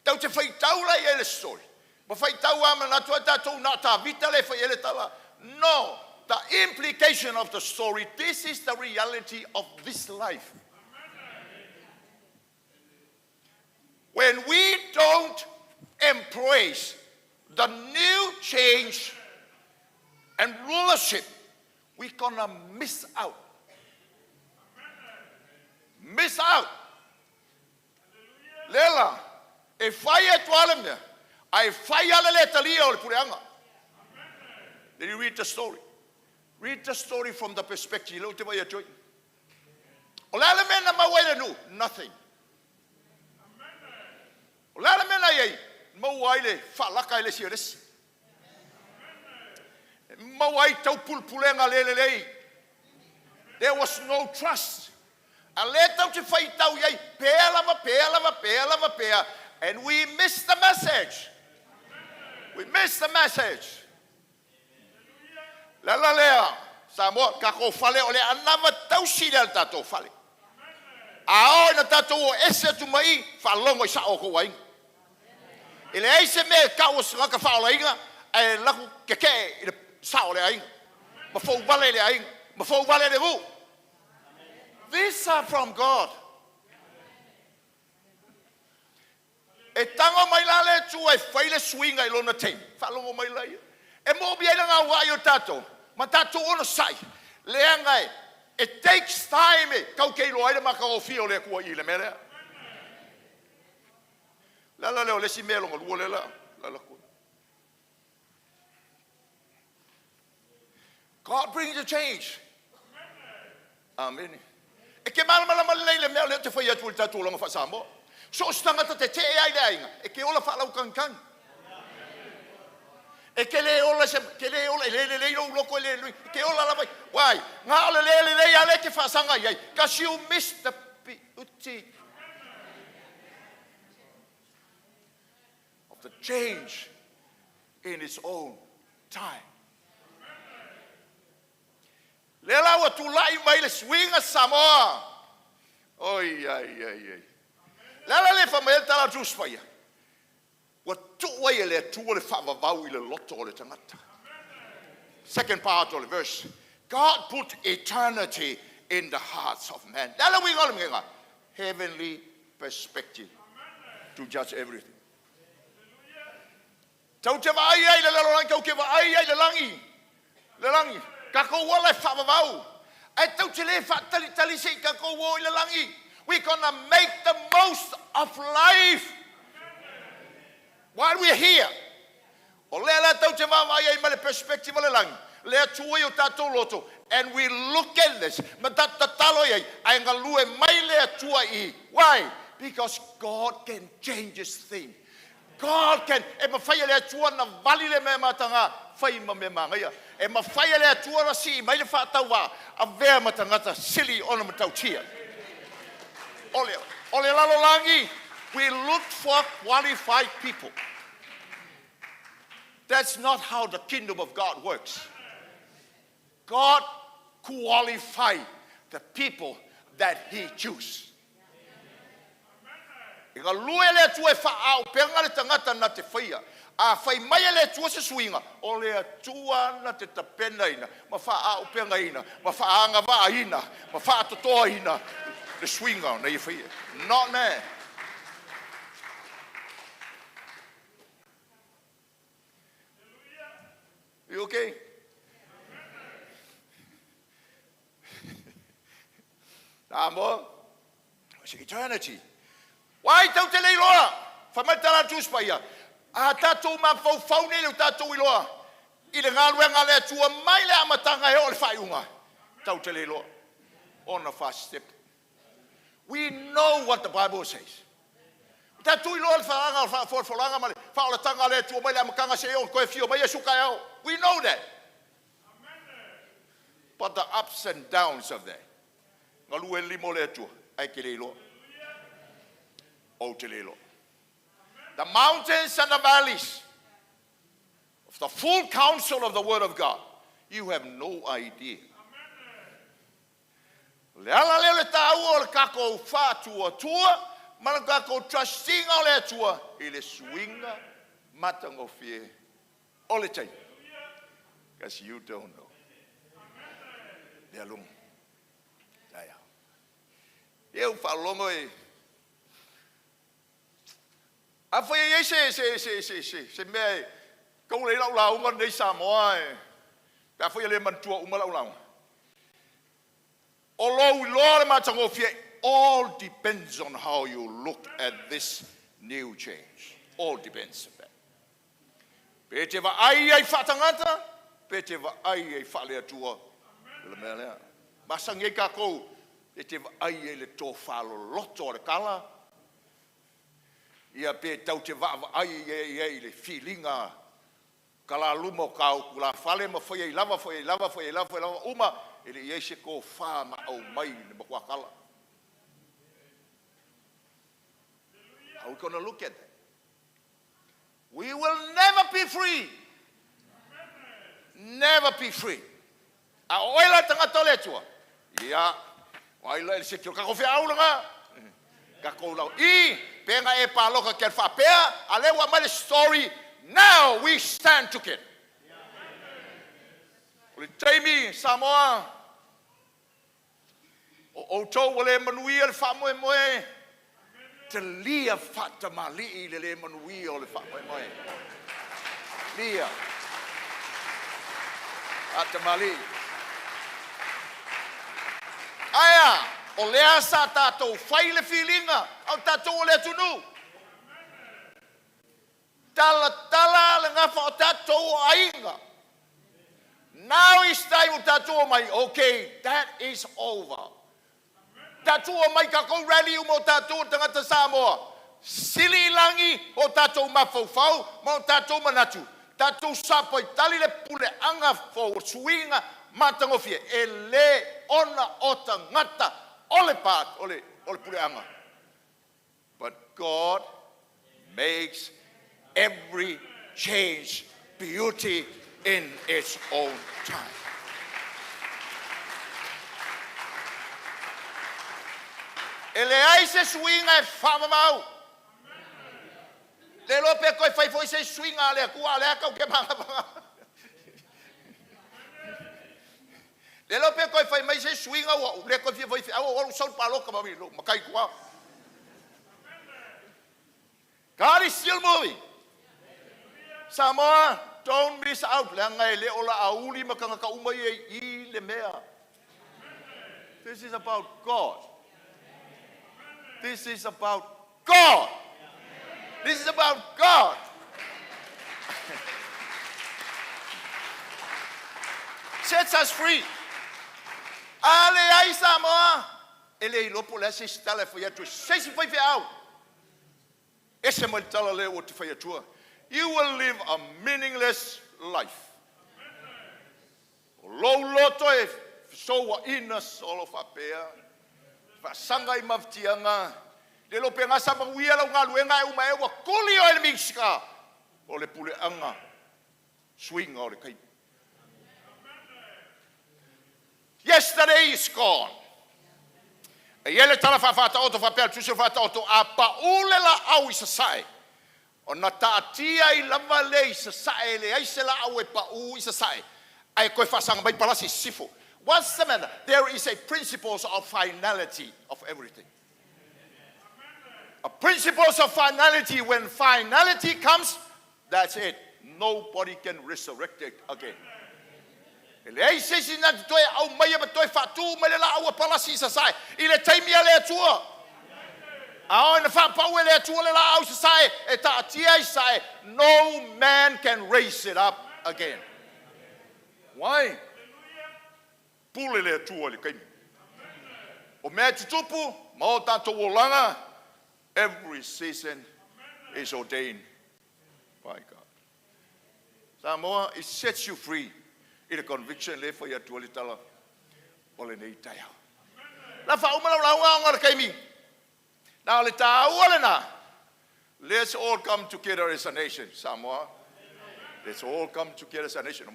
Tatou te faitau la i ai le story, ma faitau lava manatu ai tatou na o Tavita le fai ai le tala. No, the implication of the story, this is the reality of this life. When we don't embrace the new change and rulership, we're gonna miss out. Miss out. Lela, e fai atu lava le mea, ae fai lava le le talia o le puleaga. Then you read the story. Read the story from the perspective. Leo te vai atu ai. O le a le mea na maua ai le nuu? Nothing. O le a le mea na i ai? Maua ai le faalaka e le isi e le isi. Maua ai taupulepulega le lelei. There was no trust. A lea tatou te faitau i ai pea lava, pea lava, pea lava, pea, and we miss the message. We miss the message. Le ala lea, Samoa, tatou fale o le anavatausi lea le tatou fale. A oo ina tatou o ese atu mai i, faalogo i sao o tou aiga. E leai se mea e tau o se tagata faaolaina ae alu atu tetee i le sao o le aiga, ma fouvale i le aiga, ma fouvale i le nuu. These are from God. E tago mai la le Atua e fai le suiga i lona taimi, faalogo mai laia. E moomia ai le gauai o tatou, ma tatou onosai, leaga e it takes time e tatou te iloa ai le matagofie o le Atua i i le mea lea. O le ala lea o le isi mea lona lua lea la alu atu. God brings a change. Amene. E te malamalama lelei i le mea lea ou te fai atu i le tatou olaga faa-Samoa. So o se tagata tetee lava i le aiga, e te ola faalautagitagi. E te le ola se, te le ola, e le lelei lou loto, e le lelei, e te ola lava. Why? Na o le le lelei lava lea e te faasaga i ai. Because you miss the beauty of the change in its own time. Lea la ua tulai mai le suiga Samoa. Oi, ai, ai, ai. Le ala lea e fai mai ai le tala a le Tusi Paia, ua tuu ai e le Atua le faavavau i le loto o le tagata. Second part of the verse. God put eternity in the hearts of men. Le ala uiga o le mea, heavenly perspective to judge everything. Tatou te vaai ai i le lalolagi, tatou te vaai ai i le lagi, le lagi, tatou ola e faavavau. Ae tatou te le faatalitali se i tatou o i le lagi. We gonna make the most of life while we are here. O lea la tatou te vaavaai ai ma le perspective o le lagi, le Atua i o tatou loto, and we look at this, ma tatou tatalo i ai, ae galue mai le Atua i. Why? Because God can change His thing. God can, e mafai e le Atua na vali le mea mataga, fai ma mea manaia. E mafai e le Atua na sii mai le faatauvaa, avea ma tagata sili ona matautia. O le lalolagi, we look for qualified people. That's not how the kingdom of God works. God qualify the people that He choose. E galue le Atua e faaaupega le tagata na te faia. A fai mai e le Atua se suiga, o le Atua na te tapenaina, ma faaaupegaina, ma faaagavaaina, ma faatotoaina le suiga na ia faia. Not man. You okay? Samoa, it's eternity. Why tau te leiloa? Fai mai tala Tusi Paia. A tatou mafaufau nei le tatou iloa i le galuega le Atua mai le amataga e oo i le faaiuga. Tau te leiloa. Ona first step. We know what the Bible says. Tatou iloa le faaga o faafolafolaga ma le faaolataga a le Atua mai le amataga seia oo toe afio mai Iesu taeao. We know that. But the ups and downs of that. Galue lima o le Atua, ae te le iloa. Ou te le iloa. The mountains and the valleys of the full counsel of the Word of God, you have no idea. Le ala lea le taua o le tatou faatuatua ma le tatou trustiga o le Atua i le suiga matagofie o le taimi. Because you don't know. Le aluga. Taeao. Eu faalogo e afai e i ai se mea e taula i lau lauga nei Samoa e, pe afai e le manatua uma lau lauga. O lou iloa le matagofie, all depends on how you look at this new change. All depends on that. Pe te vaai ai faatagata, pe te vaai ai faale-Atua. Le mea lea. Masagi ai tatou, e te vaai ai le tofaloloto o le tala, ia pe tau te vaavaai ai ai le filiga kalaluma o ka utulafale ma fai ai lava, fai ai lava, fai ai lava, fai ai lava, uma, e le i ai se tofa ma au mai le matua tala. How we gonna look at that? We will never be free. Never be free. A o oe la le tagata o le Atua, ia, o ai la i le seki o le kakou feau lena? Kakou lau i, pe na e paloka ke faapea, a lea ua aumai le story, now we stand together. O le taimi Samoa, O outou ua le manuia le faamoemoe, talia faatamalii le le manuia o le faamoemoe. Talia faatamalii. Ae a? O lea sa tatou fai le filiga, a o tatou o le atunuu. Talatala le gafa o tatou o aiga. Now is time ua tatou omai, okay, that is over. Tatou omai tatou rally uma o tatou o tagata Samoa, sili i lagi o tatou mafaufau ma o tatou manatu, tatou sapaitali le puleaga fou o suiga matagofie, e le ona o tagata o le o le, o le puleaga. But God makes every change beauty in its own time. E leai se suiga e faavavau. Le iloa pe toe fai foi se suiga a le Atua, a o lea tatou te manava. Le iloa pe toe fai mai se suiga ua ou le toe fia faifeau ou alu sau le palota ma lou matai i tua. God is still moving. Samoa, don't miss out, leaga e le o Laauli ma tagata uma ia i i le mea. This is about God. This is about God. This is about God. Sets us free. A leai Samoa, e le iloa po o le a se isi tala e fai atu e se isi faifeau. Ese mai le tala lea ua te fai atua. You will live a meaningless life. O lou loto e fesouaina solo faapea, faasaga i mafatiaga, le iloa pe gasa manuia lau galuega ae uma ea ua tuli oe e le Minisita o le puleaga suiga o le taimi. Yesterday is gone. E i ai le tala faa-Faataoto faapea, le tusi o Faataoto, a pau le laau i sasae, ona taatia ai lava lea i sasae, e leai se laau e pau i sasae, ae toe faasaga mai palasi i sisifo. What's the matter? There is a principles of finality of everything. A principles of finality, when finality comes, that's it. Nobody can resurrect it again. E leai se isi na te toe aumaia ma toe faatu mai le laau a palasi i sasae i le taimi a le Atua. A oo ina faapau e le Atua le laau i sasae e taatia ai i sasae, no man can raise it up again. Why? Pule le Atua i le taimi. O mea e tutupu ma o tatou olaga, every season is ordained by God. Samoa, it sets you free i le conviction lea e fai atu ai le tala o lenei taeao. La faauma lau lauga ona o le taimi. Na o le taua lena. Let's all come together as a nation, Samoa. Let's all come together as a nation.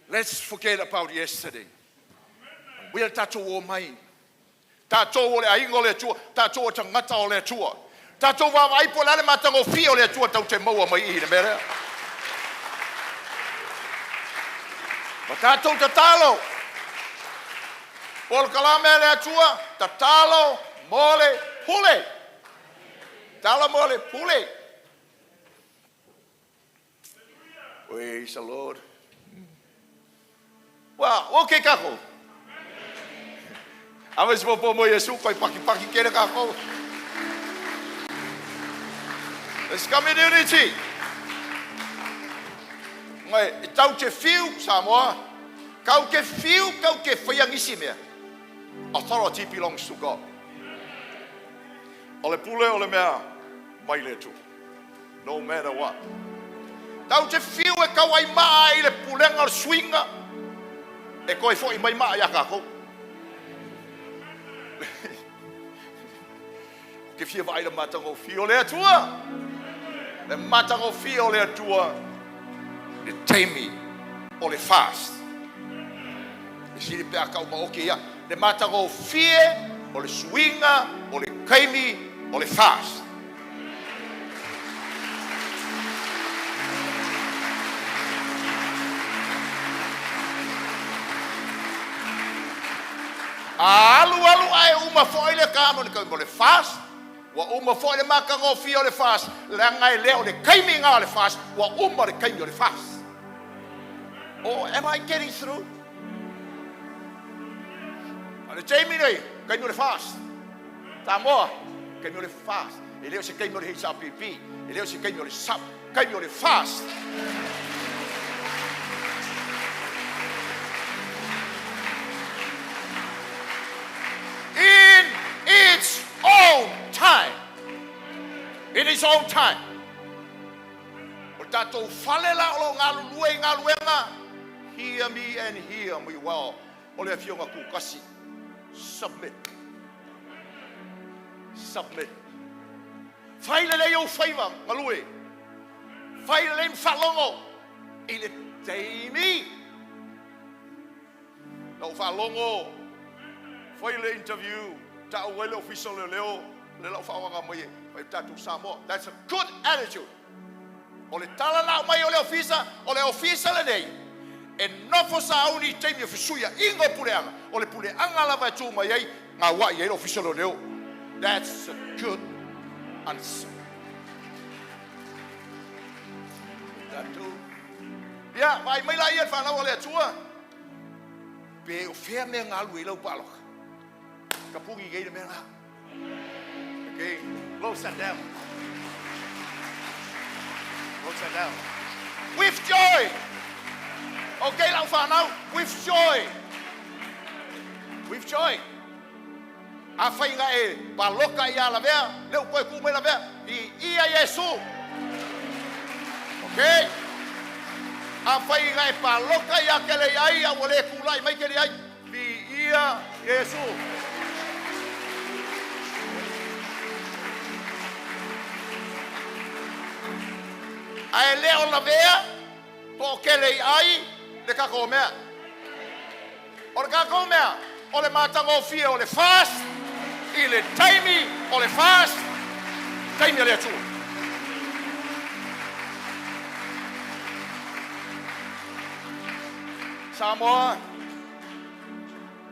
Let's forget about yesterday. Manuia le tatou omai. Tatou o le aiga o le Atua, tatou o tagata o le Atua. Tatou vaavaai po o le a le matagofie o le Atua tatou te maua mai i i le mea lea. Ma tatou tatalo. Polokalame a le Atua, tatalo mo le pule. Tatalo mo le pule. Praise the Lord. Ua okay kākou. Ave se popo mo Iesu, koe pakipaki kele kākou. Let's come in unity. Ngai, e tau te whiu, Samoa. Kau ke whiu, kau ke whaia nisi mea. Authority belongs to God. O le pule o le mea mai le Atua. No matter what. Tau te whiu e kau ai maa i le pulega o le suiga, e toe fo'i mai maa iā kākou. Ou te fia vaai i le matagofie o le Atua. Le matagofie o le Atua i le taimi o le fast. E sili pe a tau maoti ia. Le matagofie o le suiga o le taimi o le fast. A alu alu ae uma foi le ta mo le taimi o le fast, ua uma foi le matagofie o le fast, leaga e le o le taimi lena o le fast, ua uma le taimi o le fast. Oh, am I getting through? A le taimi nei, taimi o le fast. Samoa, taimi o le fast. E le o se taimi o le HRPP, e le o se taimi o le SUP, taimi o le fast. In its own time. In its own time. O le tatou fale la o lo o galulue i galuega, hear me and hear me well, o le Afioga Tutasi, submit. Submit. Fai lelei ou faiva, galue. Fai lelei ma faalogo i le taimi. Na ou faalogo, fai le interview, ta'u ai le Ofisa o Leoleo, le lau faaogaga mai e fai tatou Samoa. That's a good attitude. O le tala na aumai o le ofisa, o le ofisa lenei, e nofo sauni i taimi o fesuia'iga o puleaga, o le puleaga lava e tu mai ai, gaua'i ai le Ofisa o Leoleo. That's a good answer. Tatou. Ia, vaai mai laia le fanau a le Atua. Pe o fea mea galu ai lau palota. Tapuni nei le mea la. Okay, close that down. Close that down. With joy. Okay, lau fanau, with joy. With joy. Afai na e paloka ia Lavea, le u toe tu mai Lavea, viia Iesu. Okay? Afai na e paloka ia Keleiai, a ua le tulai mai Keleiai, viia Iesu. Ae le o Lavea, po o Keleiai le tatou mea. O le tatou mea, o le matagofie o le fast, i le taimi o le fast, taimi a le Atua. Samoa,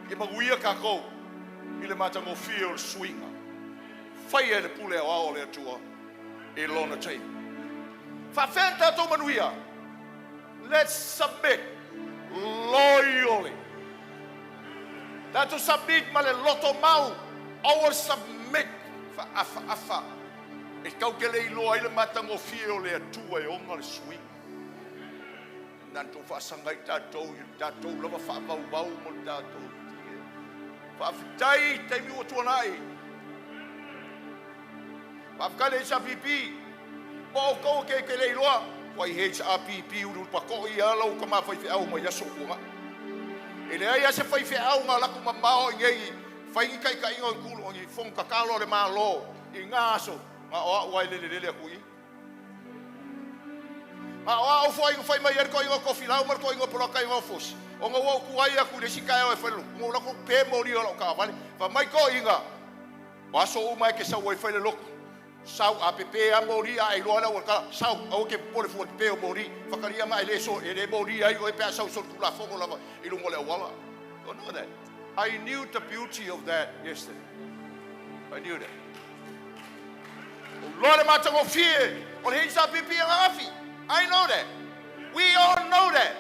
ia manuia tatou i le matagofie o le suiga. Faia e le pule aoao o le Atua i lona taimi. Faafea na tatou manuia? Let's submit loyally. Tatou submit ma le loto mau. Aua submit faafaafa. E tau te le iloa ai le matagofie o le Atua e ona le suiga. Na tou faasaga i tatou i tatou lava faavauvau mo le tatou. Faafetai taimi ua tuanai. Faafetai le HRPP. Po o tou ke te le iloa. Ua i HRPP ulu pako'i ia lau ka mafaifeau mai aso tuanai. E leai a se faifeau na laku mamao i nei fai ni taitaiga o tulu o ni fono tatalo a le Malo i ngā aso na o a'u ai lele lele atu i. A o a'u foi na fai mai ai le toeaina o Tofilau ma le toeaina o Polata i Vaofosi, ona ua ou tuai atu i le isi taeao e fai le lotu, ona ou alu atu pe moli o lau taavale. Fai mai toeaiina, o aso uma e te sau ai fai le lotu, sau a pepe lava moli a e iloa le aualatala, sau, aua te popole fua i le pepe o moli, whakaria ma e le, so, e le moli ai oe pe a sau solitulafono lava i luga o le auala. Don't know that. I knew the beauty of that yesterday. I knew that. O loa le matagofie o le HRPP ananafi. I know that. We all know that.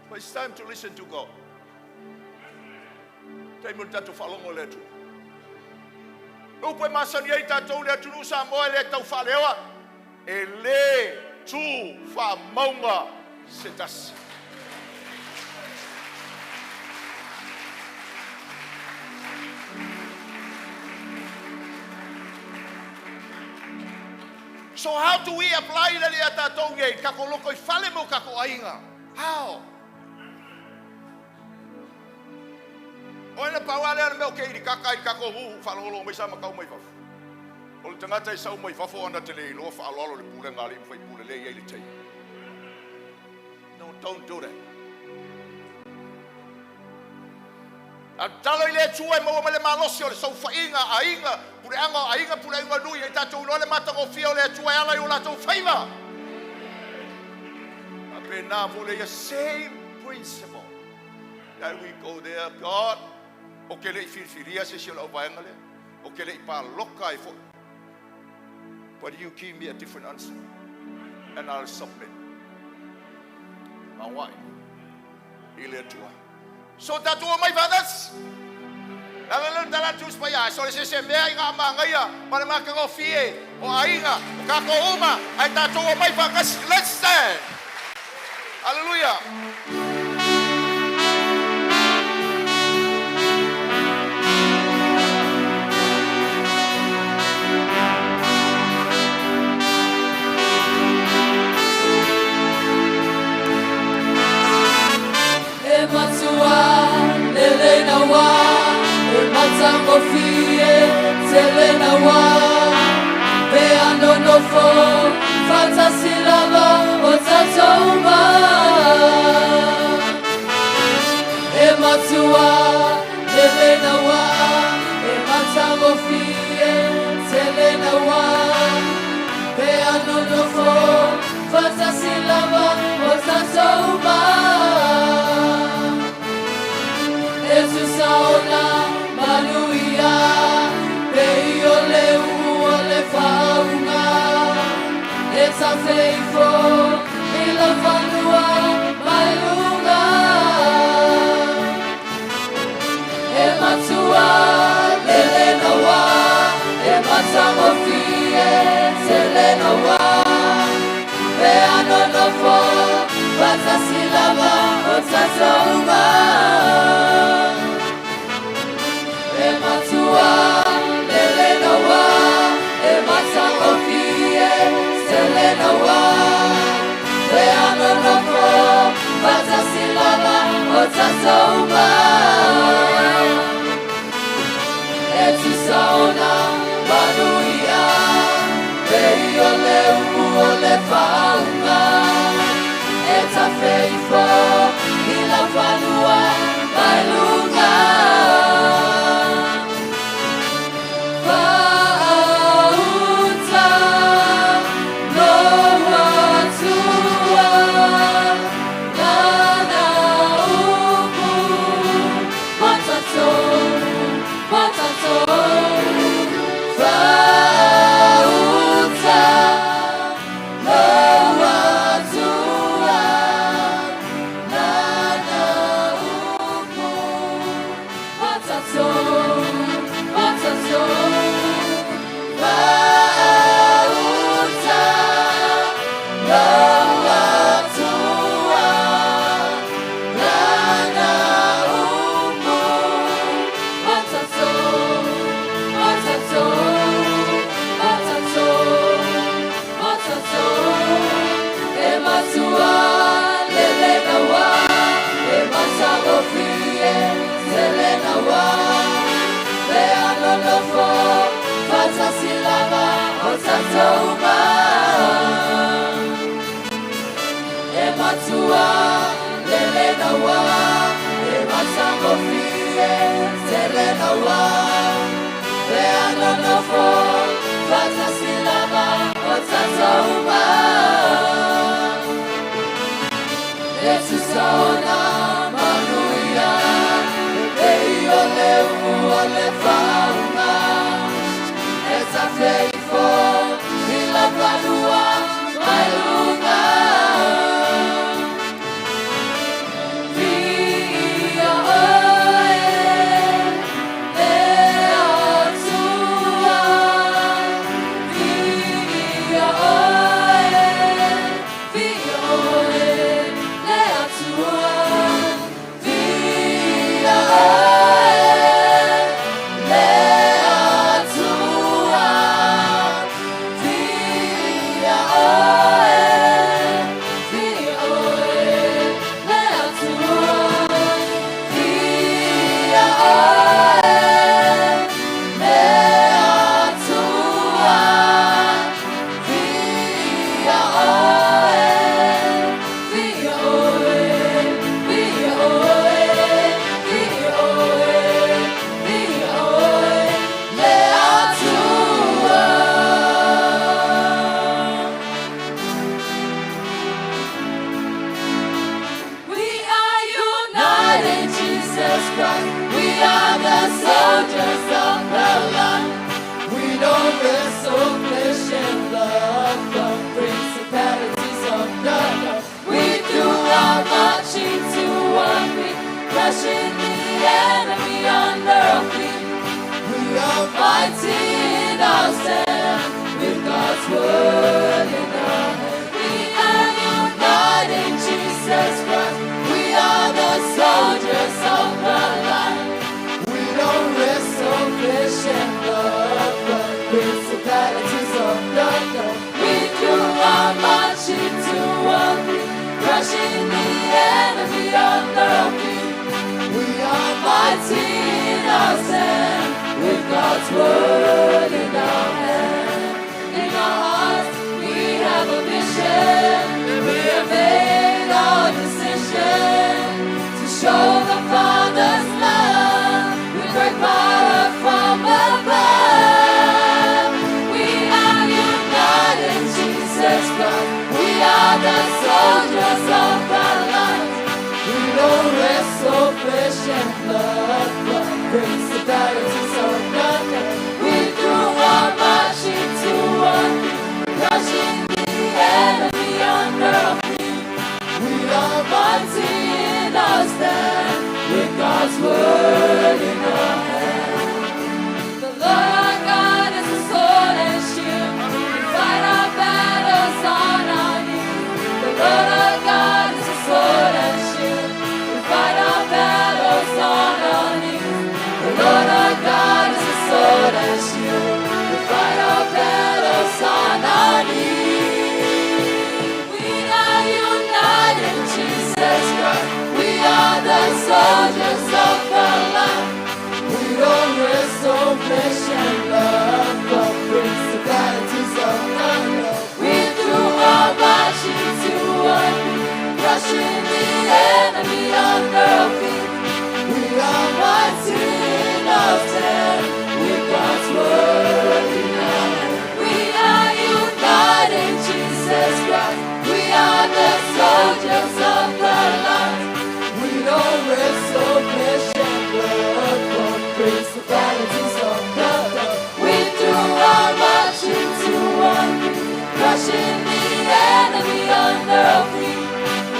But it's time to listen to God. Taimi o le tatou faalogo i le Atua. E upu e masani ai tatou le atunuu Samoa e le tau faaleoa, e le tu faamauga se tasi. So how do we apply le ia tatou nei, tatou loko i fale mo tatou aiga? How? O ai na pau lava lea o le mea o ke ilikaka ai i le tatou nuu faalogologo mai sa matau mai fafo. O le tagata e sau mai fafo ana te le iloa faaaloalo i le pulega a alii ma faipule lea e i ai le taimi. No, don't do that. A tatalo i le Atua e maua mai le malosi o le saofaiga a aiga, puleaga o aiga, puleaga o nuu, ia i tatou iloa le matagofie o le Atua e ala i o latou faiva. Faapena foi le ia same principle that we go there, God, ou te le i filifilia se isi o le auvaega lea, ou te le i paloka ai foi. But you give me a different answer and I'll submit. Maoae i le Atua. So tatou omai faatasi. Le ala lea o le tala atu Tusi Paia, so le se se mea ina a manaia ma le matagofie o aiga o tatou uma, ae tatou omai faatasi. Let's stand. Hallelujah. E matua lelei naua, e matagofie tele naua, pe anonofo faatasi lava o tatou uma. E matua lelei naua, e matagofie tele naua, pe anonofo faatasi lava o tatou uma. E tusa ona manuia, pei o le uu o le faauuga, e tafeifo i laufanua mai luga. E matua lelei naua, e matagofie tele naua, pe anonofo faatasi lava o tatou uma. E matua lelei naua, e matagofie tele naua, pe anonofo faatasi lava o tatou uma. E tusa ona manuia, pei o le uu o le faauuga, e tafeifo i laufanua mai luga. Faauta lou Atua, lana upu mo tatou, mo tatou. Faauta lou Atua, lana upu mo tatou, mo tatou. Faauta lou Atua, lana upu mo tatou, mo tatou, mo tatou, mo tatou. E matua lelei naua, e matagofie tele naua, pe anonofo faatasi lava o tatou uma. E matua lelei naua, e matagofie tele naua, pe anonofo faatasi lava o tatou uma. E tusa ona manuia, pei o le uu o le faauuga, e tafeifo i laufanua mai luga. Viia oe, le Atua, viia oe, viia oe, le Atua. Christ. We are the soldiers of the light. We don't wrestle flesh and blood, but principalities of darkness. We do our marching to one beat, crushing the enemy under our feet. We are mighty in our stand, with God's word in our hand. We are united in Jesus Christ. We are the soldiers of the light. We don't wrestle flesh and blood, but principalities of darkness. We do our marching to one beat, crushing the enemy under our feet. We are mighty in our stand, with God's word in our hand. In our hearts, we have a mission. We have made our decision to show the Father's love. We break power from above. We are united in Jesus Christ. We are the soldiers of the light. We don't wrestle flesh and blood, but principalities of darkness. We do our marching to one beat, crushing the enemy under our feet. We are mighty in our stand, with God's word in our hand. The Lord our God is a sword and shield. We fight our battles on our knees. The Lord our God is a sword and shield. We fight our battles on our knees. The Lord our God is a sword and shield. We fight our battles on our knees. We are united in Jesus Christ. We are the soldiers of the light. We don't wrestle flesh and blood, but principalities of darkness. We do our marching to one beat, crushing the enemy under our feet. We are mighty in our stand, with God's word in our hand. We are united in Jesus Christ. We are the soldiers of the light. We don't wrestle flesh and blood, but principalities of darkness. We do our marching to one beat, crushing the enemy under our feet.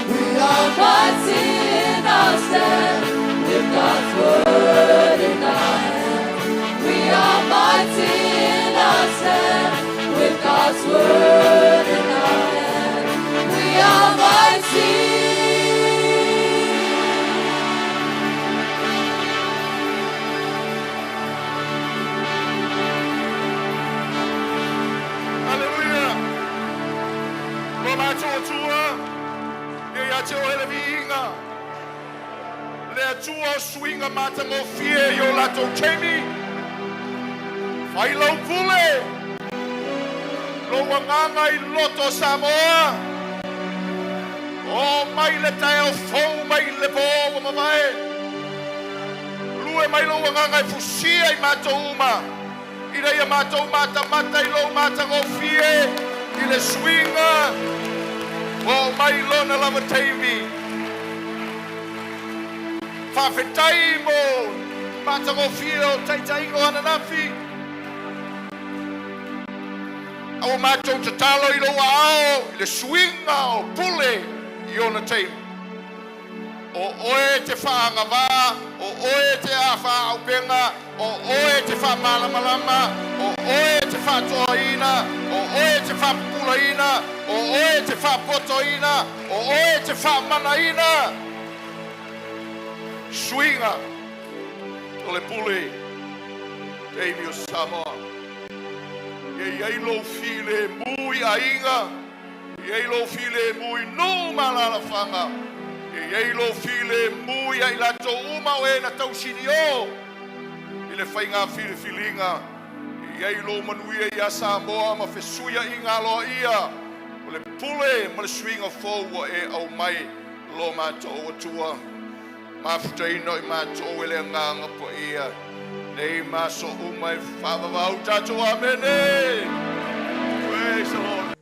We are mighty in our stand, with God's word in our hand. We are mighty in our stand, with God's word in our hand. We are mighty. Hallelujah. Lo matou Atua, ia ia te oe le viiga. Le Atua o suiga matagofie i o latou taimi. Fai lau pule. Lou agaga i loto o Samoa. O mai le taeao fou mai le pō ua mavae. Lue mai lou agaga e fusia i matou uma. Ina ia matou matamata i lou matagofie i le suiga. O mai lona lava taimi. Faafetai mo matagofie o taitaiga o ananafi. A ua matou tatalo i lou aao i le suiga o pule i ona taimi. O oe te faagavā, o oe te afaauupega, o oe te faamalamalama, o oe te faatoaina, o oe te faapupulaina, o oe te faapotoina, o oe te faamanaina. Suiga o le pule taimi o Samoa. Ia i ai lou filemu i aiga, ia i lou filemu i nuu ma alaalafaga, ia i ai lou filemu ia i latou uma o e na tausinio i le faiga filifiliga, ia i ai lou manuia ia Samoa ma fesuiaiga aloaia o le pule ma le suiga fou ua e aumai lo matou Atua. Mafutaina o i matou e le agaga paia. Nei ma aso uma e faavavau tatou. Amene. Praise the Lord.